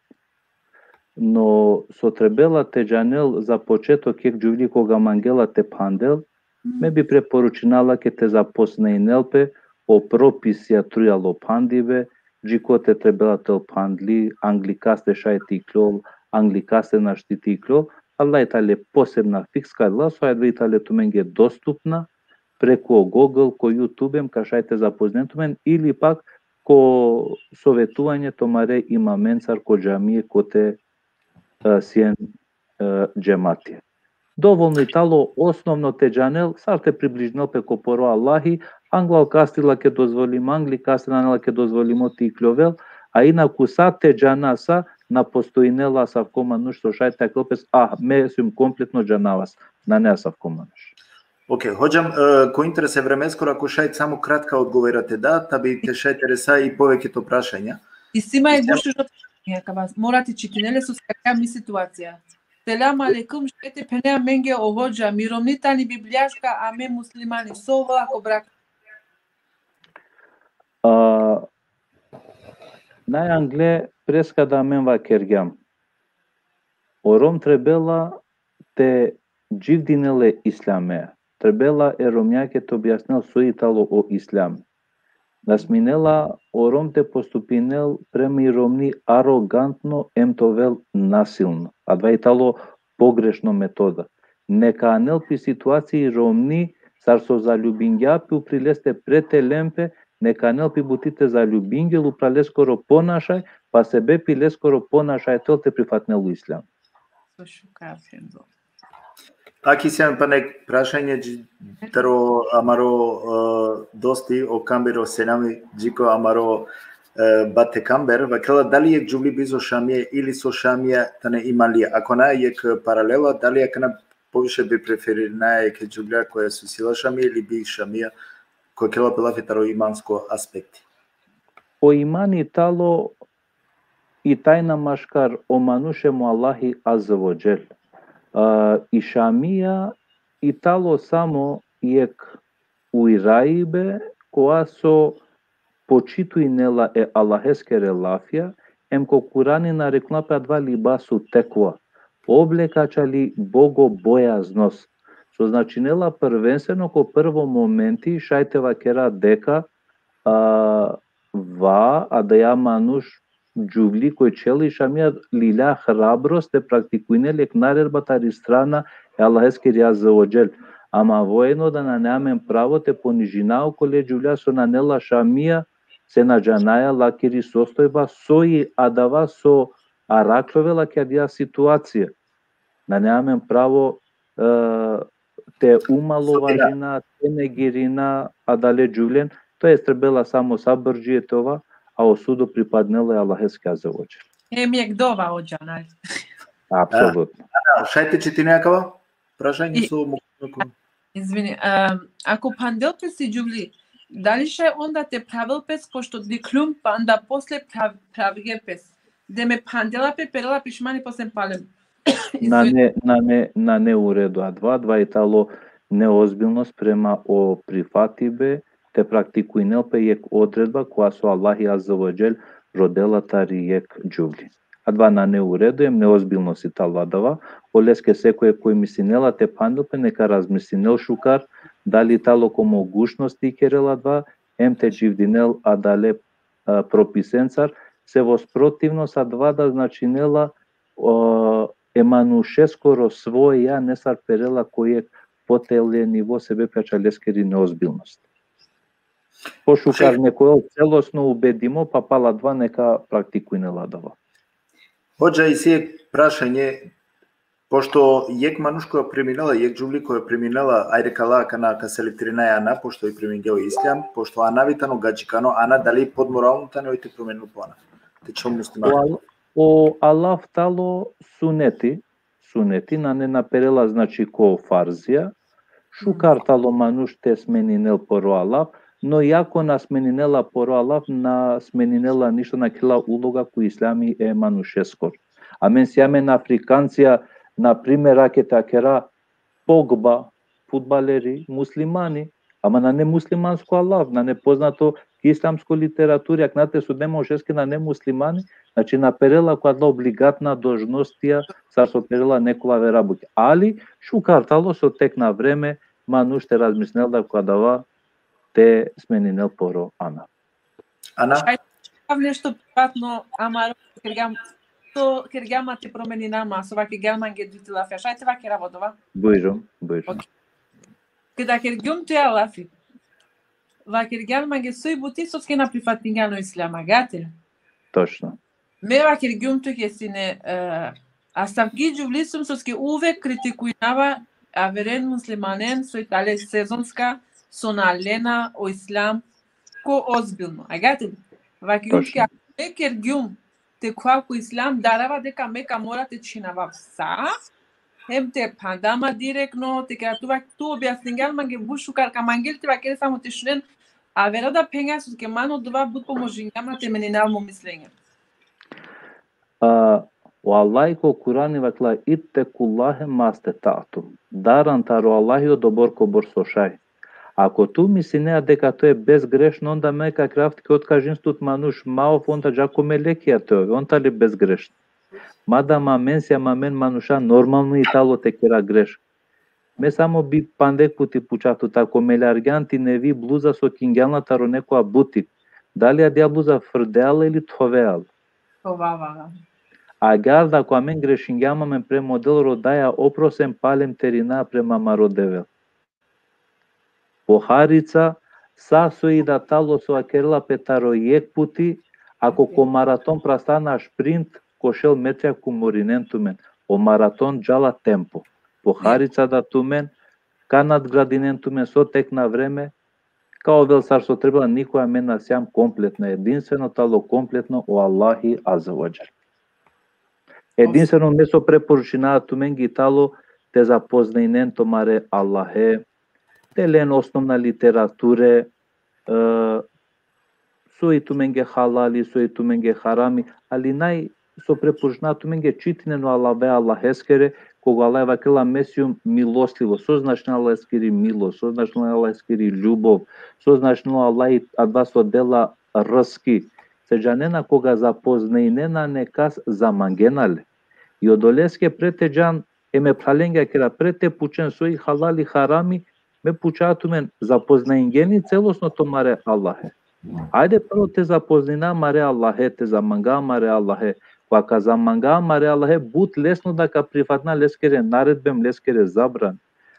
No, so trebela te džanel za početok jekh džuvli koga mangela te phandel, me bi preporučinela lake te zaposnejnel pe o propisija trujal o phandibe, dži kote trebela te phandli, angli kaste šaj te ikljol, angli kaste našti te ikljol, adala i tale posebna fikska dela, so adava i tale tumenge dostupna, preku Google, ko YouTube, em ka šaj te zapozninen tumen, ili pak ko sovetuvanje tumare imamencar ko džamije kote, e, sien, e, džematija. Dovolno i talo osnovno te džanel, sar te približinel pe ko poro Allahi, anglal kaste lake dozvolimo, angli kaste nane lake dozvolimo te ikljovel, a inaku sa te džana sa, na postojinela asavko manuš so šaj te vakerel pes, ah, me sijum kompletno, džanava sa. Nane asavko manuš. Okej, hodžam, e, ko interes e vremeskoro, ako šaj samo kratka odgovora te da, ta bi te šaj te resa i poveketo prašanja. Isi ma jekh but šužo prašanje, ka vas, mora te čitinel le, soske akaja mi situacija. Selam alejkum, šaj te phene amenge o hodža, mi romni tani biblijaška, a me muslimani, so ovela ko brak? A, najangle, preska da amen vakergjam. O rom trebela te dživdinel e islamea. Trebela e romnjake te objasnel so i talo o islam. Na sminela o rom te postupinel prema i romni arogantno em te ovel nasilno. Adava i talo pogrešno metoda. Neka anel pi situacija i romni, sar so zaljubingja pi upri leste, pre te len pe, neka anel pi buti te zaljubingel upral leskoro ponašaj, pa sebepi leskoro ponašaj te ovel te prifatinel o islam. So šukar, Fendo. Aki, isi amen pana jekh prašanje, dži-, taro amaro, e, dosti o Kambiro Selami, dži ko amaro, e, Batekamber, vakerela dali jekh džuvli bizo Šamija ili so Šamija tane imanlija. Ako na jekh paralela, dali akana poviše bi preferirinaja jekhe džuvlja koja so si la Šamija ili bi Šamija, koja kerela pe lafi taro imansko aspekti. O imani tano i tajna maškar o manuš em o Allahi Azze ve Dželle. A, i Šamija i tano samo jekh ujraibe, kova so počituinela e Allaheskere lafija, em ko Kurani nareknela pe adava libasu tekva, obleka čali bogobojaznost. So značinela prvenstveno ko prvo momenti, šaj te vakera deka, a, va, adaja manuš džuvli koj čhela i Šamija lilja hrabrost te praktikuinel jekh naredba tari strana e Allaheskiri Azze ve Dželle. Ama vojno da nane amen pravo te ponižina okole džuvlja so nane la Šamija, se na džanaja lakiri sostojba, so i adava so araklovela ki adaja situacija. Nane amen pravo, e, te umalovažina, te negirina adale džuvlen, to jest trebela samo sabrdžie te ova, a o sudo pripadnela e Allaheske Azze ve Dželle. Hem jekh dova o džanaj. Apsolutno. A, šaj te čitine akava prašanje I- so mo- Izvini, em, ako phandel pes i džuvli, dali šaj onda te phravel pes, pošto dikhljum, pa onda posle phrav-, phravge pes. De me phandela pe, perela pišmani, posle palem. Izvini. Nane, nane, nane u redu adava, adava i tano neozbiljnost prema o prifatibe, te praktikuinel pe jekh odredba, koja so Allahi Azze ve Dželle rodela tari jekh džuvli. Adava nane u redu, em neozbiljnost i tano adava, oleske sekoj koj mislinela te phandel pe, neka razmislinel šukar, dali tano ko mogućnost te kerel adava, em te dživdinel adale, a, propisencar, se vos protivnost adava da značinela, o, e manušeskoro svoja, nesar perela ko jekh potele nivo, sebepi ačha leskiri neozbiljnost. Pošukar Šejh. Neko celosno ubedimo, pa pala adava neka praktikuinel adava. Hodža, isi jekh prašanje, pošto jekh manuš koja preminela, jekh džuvli koja preminela, ajde kala, kana ka selektirinaja ana, pošto i premingja o islam, pošto anav i tano gadžikano, ana dali podmoralno tano oj te promenel po ana. Te čhol musliman. O al-, o alav tano suneti, suneti, nane na perela, znači, ko farzija, šukar tano manuš te smeninel poro alav, no i ako na smeninela poro alav, na smeninela ništo, na kerela uloga ko islami e manušeskoro. Amen si amen Afrikancija, na primer, ake te vakera Pogba, fudbaleri, muslimani, ama nane muslimansko alav, nane poznato ki islamsko literaturi, akana te sudne manušeske nane muslimani, znači na perela ko adala obligatna dožnostija, sar so perela nekola vera bukja. Ali, šukar tano so tek na vreme, manuš te razmislinel da ko adava te smeninel poro ana. Ana? Šaj te vav nešto privatno, amaro, kergjam, so kergjam ma te promenina ma, so vakergjan mange dujti lafija. Šaj te vakerav odova? Bujrum, bujrum. Okej. Keda kergjum tuja lafi, vakergjan mange soj buti soske na prifatingjan o islam, agjaar? Točno. Me vakergjum tuke sine, e, asavki džuvli sum soske uvek kritikuinava averen muslimanen soj tale sezonska, so na lena o islam ko ozbiljno. Agjaar? Vakergjum tuke, točno, me kergjum te khuvav ko islam, darava deka me ka mora te čhinavav sa, hem te phanda ma direktno, te kera tu vak-, tu objasningjan mange but šukar, ka mangel te vakere samo te šunen avera da phenga, soske man odova but pomožingja ma te meninav mo mislenje. A, o Allahi ko Kurani vakla: "Ittekullahe mastata'tum." Daran taro Allahi odobor kobor so šaj. Ako tu mislinea deka tu e bezgrešno, onda me ka kerav tuke otkažin tut manuš, ma ov, onda dža ko melekija te ove, on tali bezgrešno. Mada amen si, amen manuša normalno i tano te kera greška. Me samo bi pandek puti pučav tut, ako meljargjan ti nevi bluza so kingjan la taro nekoja butik, dali adaja bluza frdea la ili thovea la? Thovava la. Agjaar da, ako amen grešingjan, amen prema o Del rodaja oprost, em palem te irina prema amaro Devel. Po harica, sa so i da tano so vakerela pe taro jekh puti, ako ko maraton prastana šprint, ko šel metrija ka umorinen tumen. O maraton džala tempo. Po harica da tumen, ka nadgradinen tumen so tek na vreme, ka ovel sar so trebela, nikoja me na sijam kompletno, edinstveno talo kompletno o Allahi Azze ve Dželle. Edinstveno me so preporučinava tumenge talo te zapoznajnen tumare Allahe, te len osnovna literature, e, so i tumenge halali, so i tumenge harami, ali naj so preporučinava tumenge čitinen o alave Allaheskere, koga Allah vakerela me sijum milostljivo, so značinela Allaheskiri milost, so značinela Allaheskiri ljubov, so značinela Allah adava so dela rski. Se džanena, koga zapoznajnena nekas, zamangena le. I odoleske pre te džan, em e phralenge kera, pre te pučen so i halali harami, me pučava tumen, zapoznajnge li celosno tumare Allahe? Ajde prvo te zapoznajna amare Allahe, te zamanga amare Allahe. Koga ka zamanga amare Allahe, but lesno da ka prifatina leskere naredbe em leskere zabrane.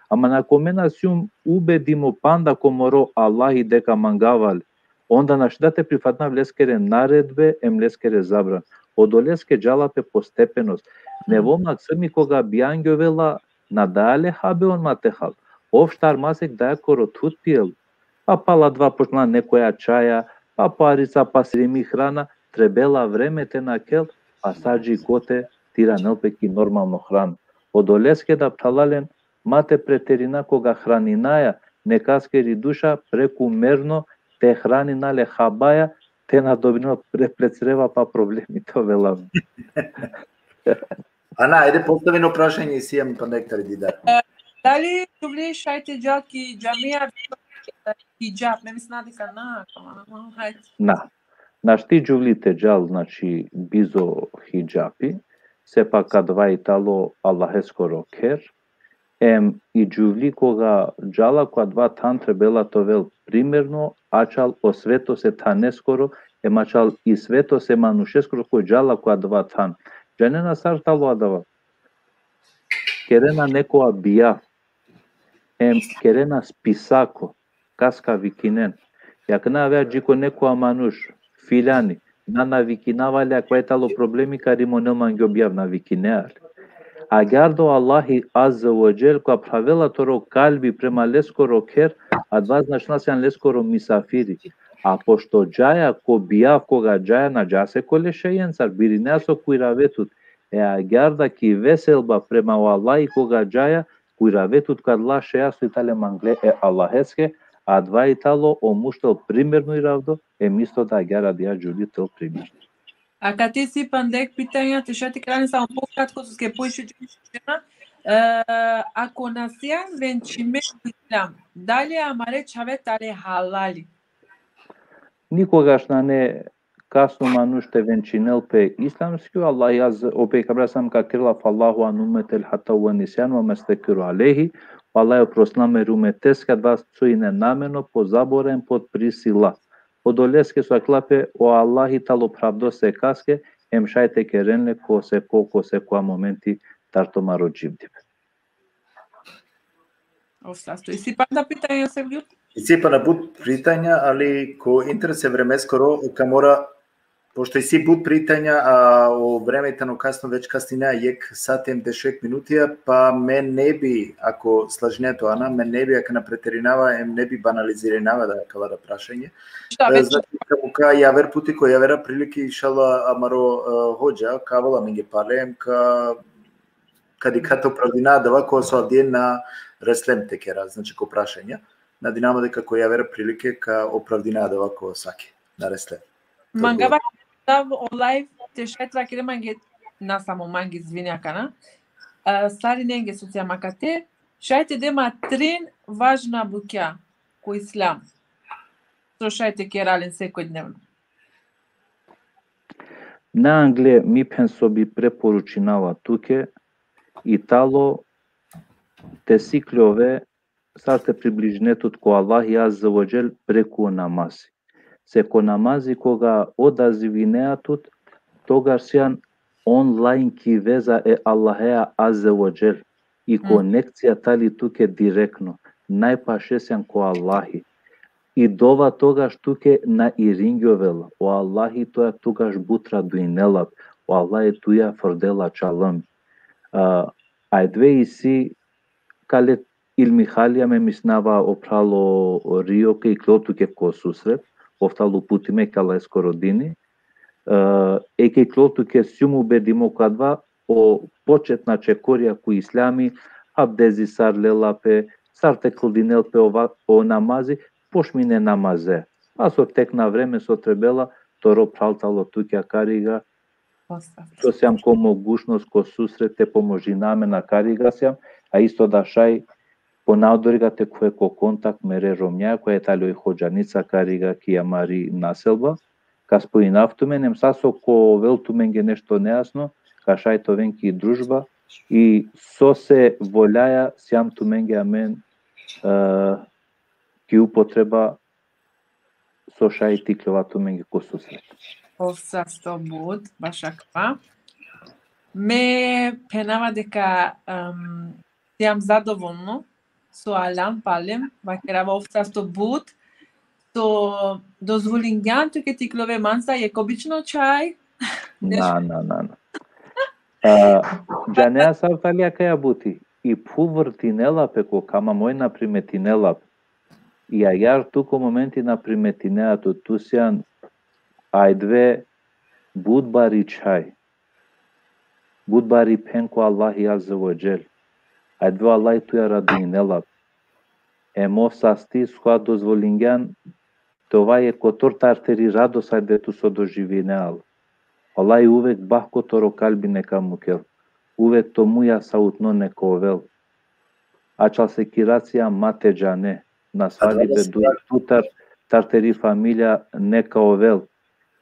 Ama na ko me na sijum ubedimo panda ko moro Allahi deka mangava le, onda našti da te prifatina leskere naredbe em leskere zabrane. Odoleske džala pe po stepenost. Nevo maksumi koga bijangjovela, na daja le habe on ma te hal. Ov štar masek dajakoro thud pijel. Pa pala adava počnela nekoja čaja, pa parica, pa sirimi hrana, trebela vreme te nakhel, pa sa dži kote te iranel pe ki normalno hrana. Odoleske da, phralalen, ma te preterina koga hraninaja nekaskeri duša prekumerno, te hranina le habaja, te na dobinel pre-, pred creva, pa problemi te ovela. Ana, ajde postavin o prašanje, isi amen panda jekh tari didar. E, dali džuvli šaj te džal ki džamija, e, hidžab, me mislinav deka na, ama, hajde. Na. Našti džuvli te džal, znači, bizo hidžabi, sepak adava i talo Allaheskoro kher, em i džuvli koga džala ko adava than trebela te ovel primerno, ačhal o svetose thaneskoro, em ačhal i svetose manušeskoro koj džala ko adava than. Džanena sar talo adava? Kerena nekoja bijav, em kerena spisako, kas ka vikinen. Akana avea dži ko nekoja manuš, filjani, na, na vikinava le, akava i talo problemi, ka rimone, mangjo bijav, na vikinea le. Agjaar da o Allahi Azze ve Dželle ka phravela toro kalbi prema leskoro kher, adava značinela sian leskoro misafiri. A pošto džaja ko bijav, koga džaja na džaja sekole šejencar, birinea so kujrave tut. E agjaar da ki veselba prema o Allahi koga džaja, kujrave tut ko adala šeja so i tale mangle e Allaheske, adava i talo o muštel primerno iravdo, em isto da agjaar adaja džuvli te ol primerno. Akate isi panda jekh pitanja, te šaj te kera len samo pokratko, soske poviše džuvli šuna. E, ako na sian venčime ko islam, dali amare čhave tale halali? Nikogaš nane kasno manuš te venčinel pe islamski, o Allahi Azze, o pejgamberi sam ka kerela: "Fallahu an ummeti hatta ve nisjan ve mestekbiru alejhi", o Allahi oprostinela meri umeteske adava so ine nameno, po zaborav, po prisila. Odoleske so akela pe, o Allahi talo phravdo sekaske, em šaj te keren le ko seko, ko sekoja momenti taro tumaro dživdipe. Ov sasto. Isi panda pitanja, Sevgjul? Isi pana but pitanja, ali ko interes e vremeskoro, ka mora, pošto isi but pitanja, a o vreme tano kasno, već kasnina jekh sat em dešujekh minutija, pa me ne bi, ako slažinea tu, Ana, me ne bi, akana preterinava, em ne bi banalizirinava da akala da prašanje. Šta, e, već? Znači, ka, ka javer puti, ko javera prilike, inšallah, amaro, e, hodža ka avel amenge pale, em ka ka dikha te opravdina adava kova so avdive na reslem te kera, znači, ko prašanja. Nadinama deka ko javera prilike ka opravdina adava kova so ake na reslem. Mangava o live te šaj te vakere mange, na samo mange, izvini, akana. A, sarinenge so sijam akate, šaj te de ma trin važna bukja ko islam, so šaj te kera len sekojdnevno. Najangle mi phen so bi preporučinava tuke, i talo te sikljove sar te približine tut ko Allahi Azze ve Dželle preku namazi. Se ko namazi koga odazivinea tut, togaš sian online ki veza e Allahea Azze ve Dželle. I konekcija tali tuke direktno, najpaše sian ko Allahi. I dova togaš tuke na iringjovela. O Allahi toja togaš but raduinela. O Allahi tuja frdela čalami. A, adava isi kale Ilmihalija, me mislinava o phral o Rio ka iklol tuke ko susret, ov tano uputime ki Allaheskoro dini. E, eke iklol tuke, sijum ubedimo ko adava, o početna čekorja ko islami, abdezi sar lela pe, sar te kldinel pe o va-, o namazi, pošmine namaze. A so tekna vreme so trebela, toro phral tano tuke akariga, so sijam ko mogućnost, ko susret te pomožina amen, akariga sijam, a isto da šaj ponadoriga te khuve ko kontakt mere romnjaja, koja tani i hodžanica akariga ki amari naselba, ka spojinav tumen, em sa so ka ovel tumenge nešto nejasno, ka šaj te oven ki družba, i sose voljaja sijam tumenge amen, e, ki upotreba, so šaj te ikljova tumenge ko susret. Ov sasto but, baš akava. Me phenava deka, em, sijam zadovoljno so aljam palem, vakerava ov sasto but, so dozvolingjan tuke te iklove mansa jekh obično čhaj. Na, na, na, na. A, džanea sar tali akaja buti? I phuv vrtinela pe ko kama moj, na primetinela pe. I agjaar tu ko momenti na primetinea tut, tu sijan, ajde, but bari čhaj. But bari phen ko Allahi Azze ve Dželle. Ajde, o Allahi tuja raduinela pe. Em ov sasti so ka dozvolingjan te ova jekh kotor tar teri radost, ajde, tu so doživinea la. O Allahi uvek bah ko toro kalbi neka mukel. Uvek to muj asavutno neka ovel. Ačhal sekiracija ma te džane. Nasvalibe duj tutar, tar teri familija neka ovel.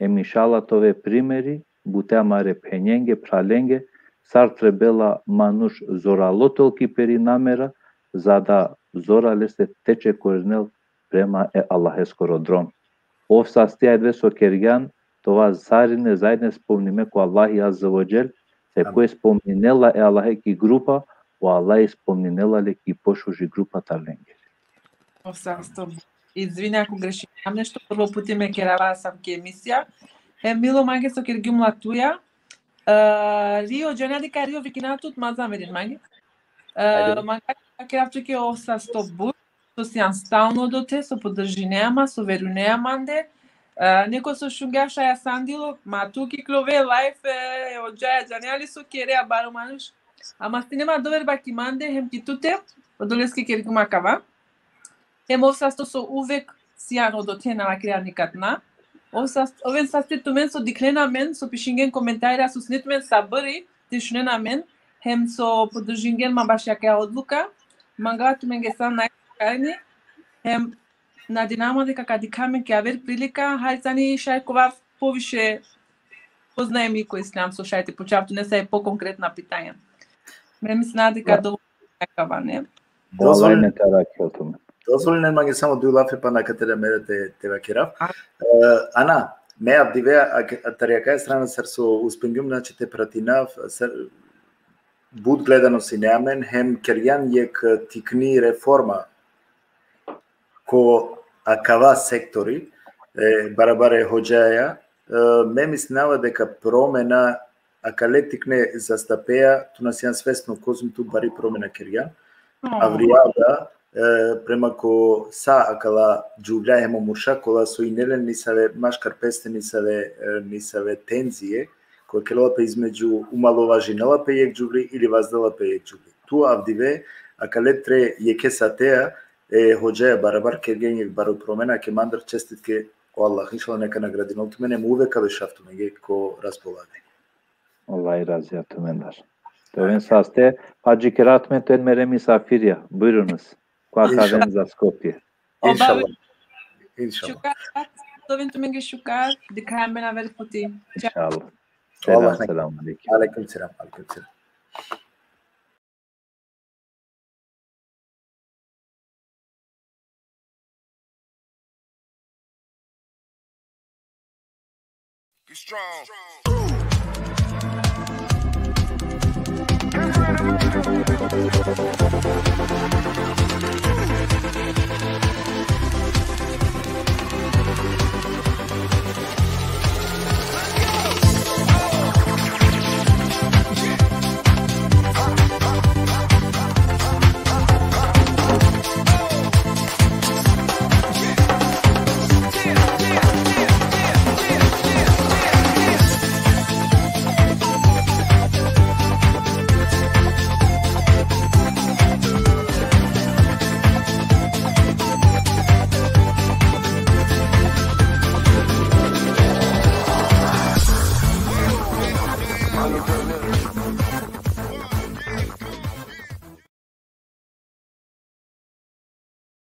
Em inšallah te ove primeri bute amare phenjenge, phralenge, sar trebela manuš zoralo te ol ki peri namera, za da zoralese te čekorinel prema e Allaheskoro drom. Ov sasti, ajde, so kergjan, te ova sarine zajedne spomnime ko Allahi Azze ve Dželle, se koj spomninela e Allahe ki grupa, o Allahi spomninela le ki pošuži grupa tar lenge. Ov sasto. Izvini ako grešingjam nešto, prvo puti me kerava asavki emisija. Hem milo mange so kergjum la tuja. E, Rio, džanea deka Rio vikina tut, ma zamerin mange. E, ajde. Mange kerav tuke ov sasto but, so sijan stalno odote, so podržinea ma, so verujnea mande. E, neko so šungja šaj asandilo, ma tu ki iklove live, e, hodžaja, džanea li so kerea baro manuš. Ama sine ma doverba ki mande, hem ki tute, odoleske kergjum akava. Hem ov sasto so uvek sijan odote, na vakerea nikad na. Ov sas-, oven saste tumen so dikhlena amen, so pišingjen komentarja, so sine tumen sabri te šunen amen, hem so podržingjen ma baši akaja odluka. Mangava tumenge sa najšukar. Hem nadinava ma deka ka dikha amen ki aver prilika, hajde sani šaj ka ova poviše poznaimi ko islam, so šaj te pučav tut nesave pokonkretna pitanja. Me mislinava deka dovolno akava, ne? Dozvolin-, dozvolinen mange samo duj lafi pana akate da mere te, te vakerav. A? E, Ana, me avdive ak-, tari akaja strana sar so uspingjum, znači, te pratinav, sar but gledano sine amen, hem kergjan jekh tikni reforma ko akava sektori, e, barabar e hodžaja, e, me mislinava deka promena akale tikne zastapea, tu na sijan svesno kozom tu bari promena kergjan. Hmm. Avrijal da, e, prema ko sa akala džuvlja hem o murša kola so ine len nisave, maškar peste nisave, e, nisave tenzije, koja kerela pe između, umalovažinela pe jekh džuvli ili vazdela pe jekh džuvli. Tu avdive, akale tre jekhe satea, e, hodžaja barabar kergjen jekh baro promena, ke mandar čestitke o Allah. Inšallah neka nagradinol tumen, em uvek ka bešav tumenge ko raspolaganje. Allah razija tumendar. Te oven saste, pa džikera tumen te oven mere misafirja. Bujrunuz. Ko akaven za Skopje. Inšallah. Inšallah. Šukar, te oven tumenge šukar, dikhaja amen aver puti. Inšallah. Selam, selam alejkum. Alejkum selam, alejkum selam. Be strong.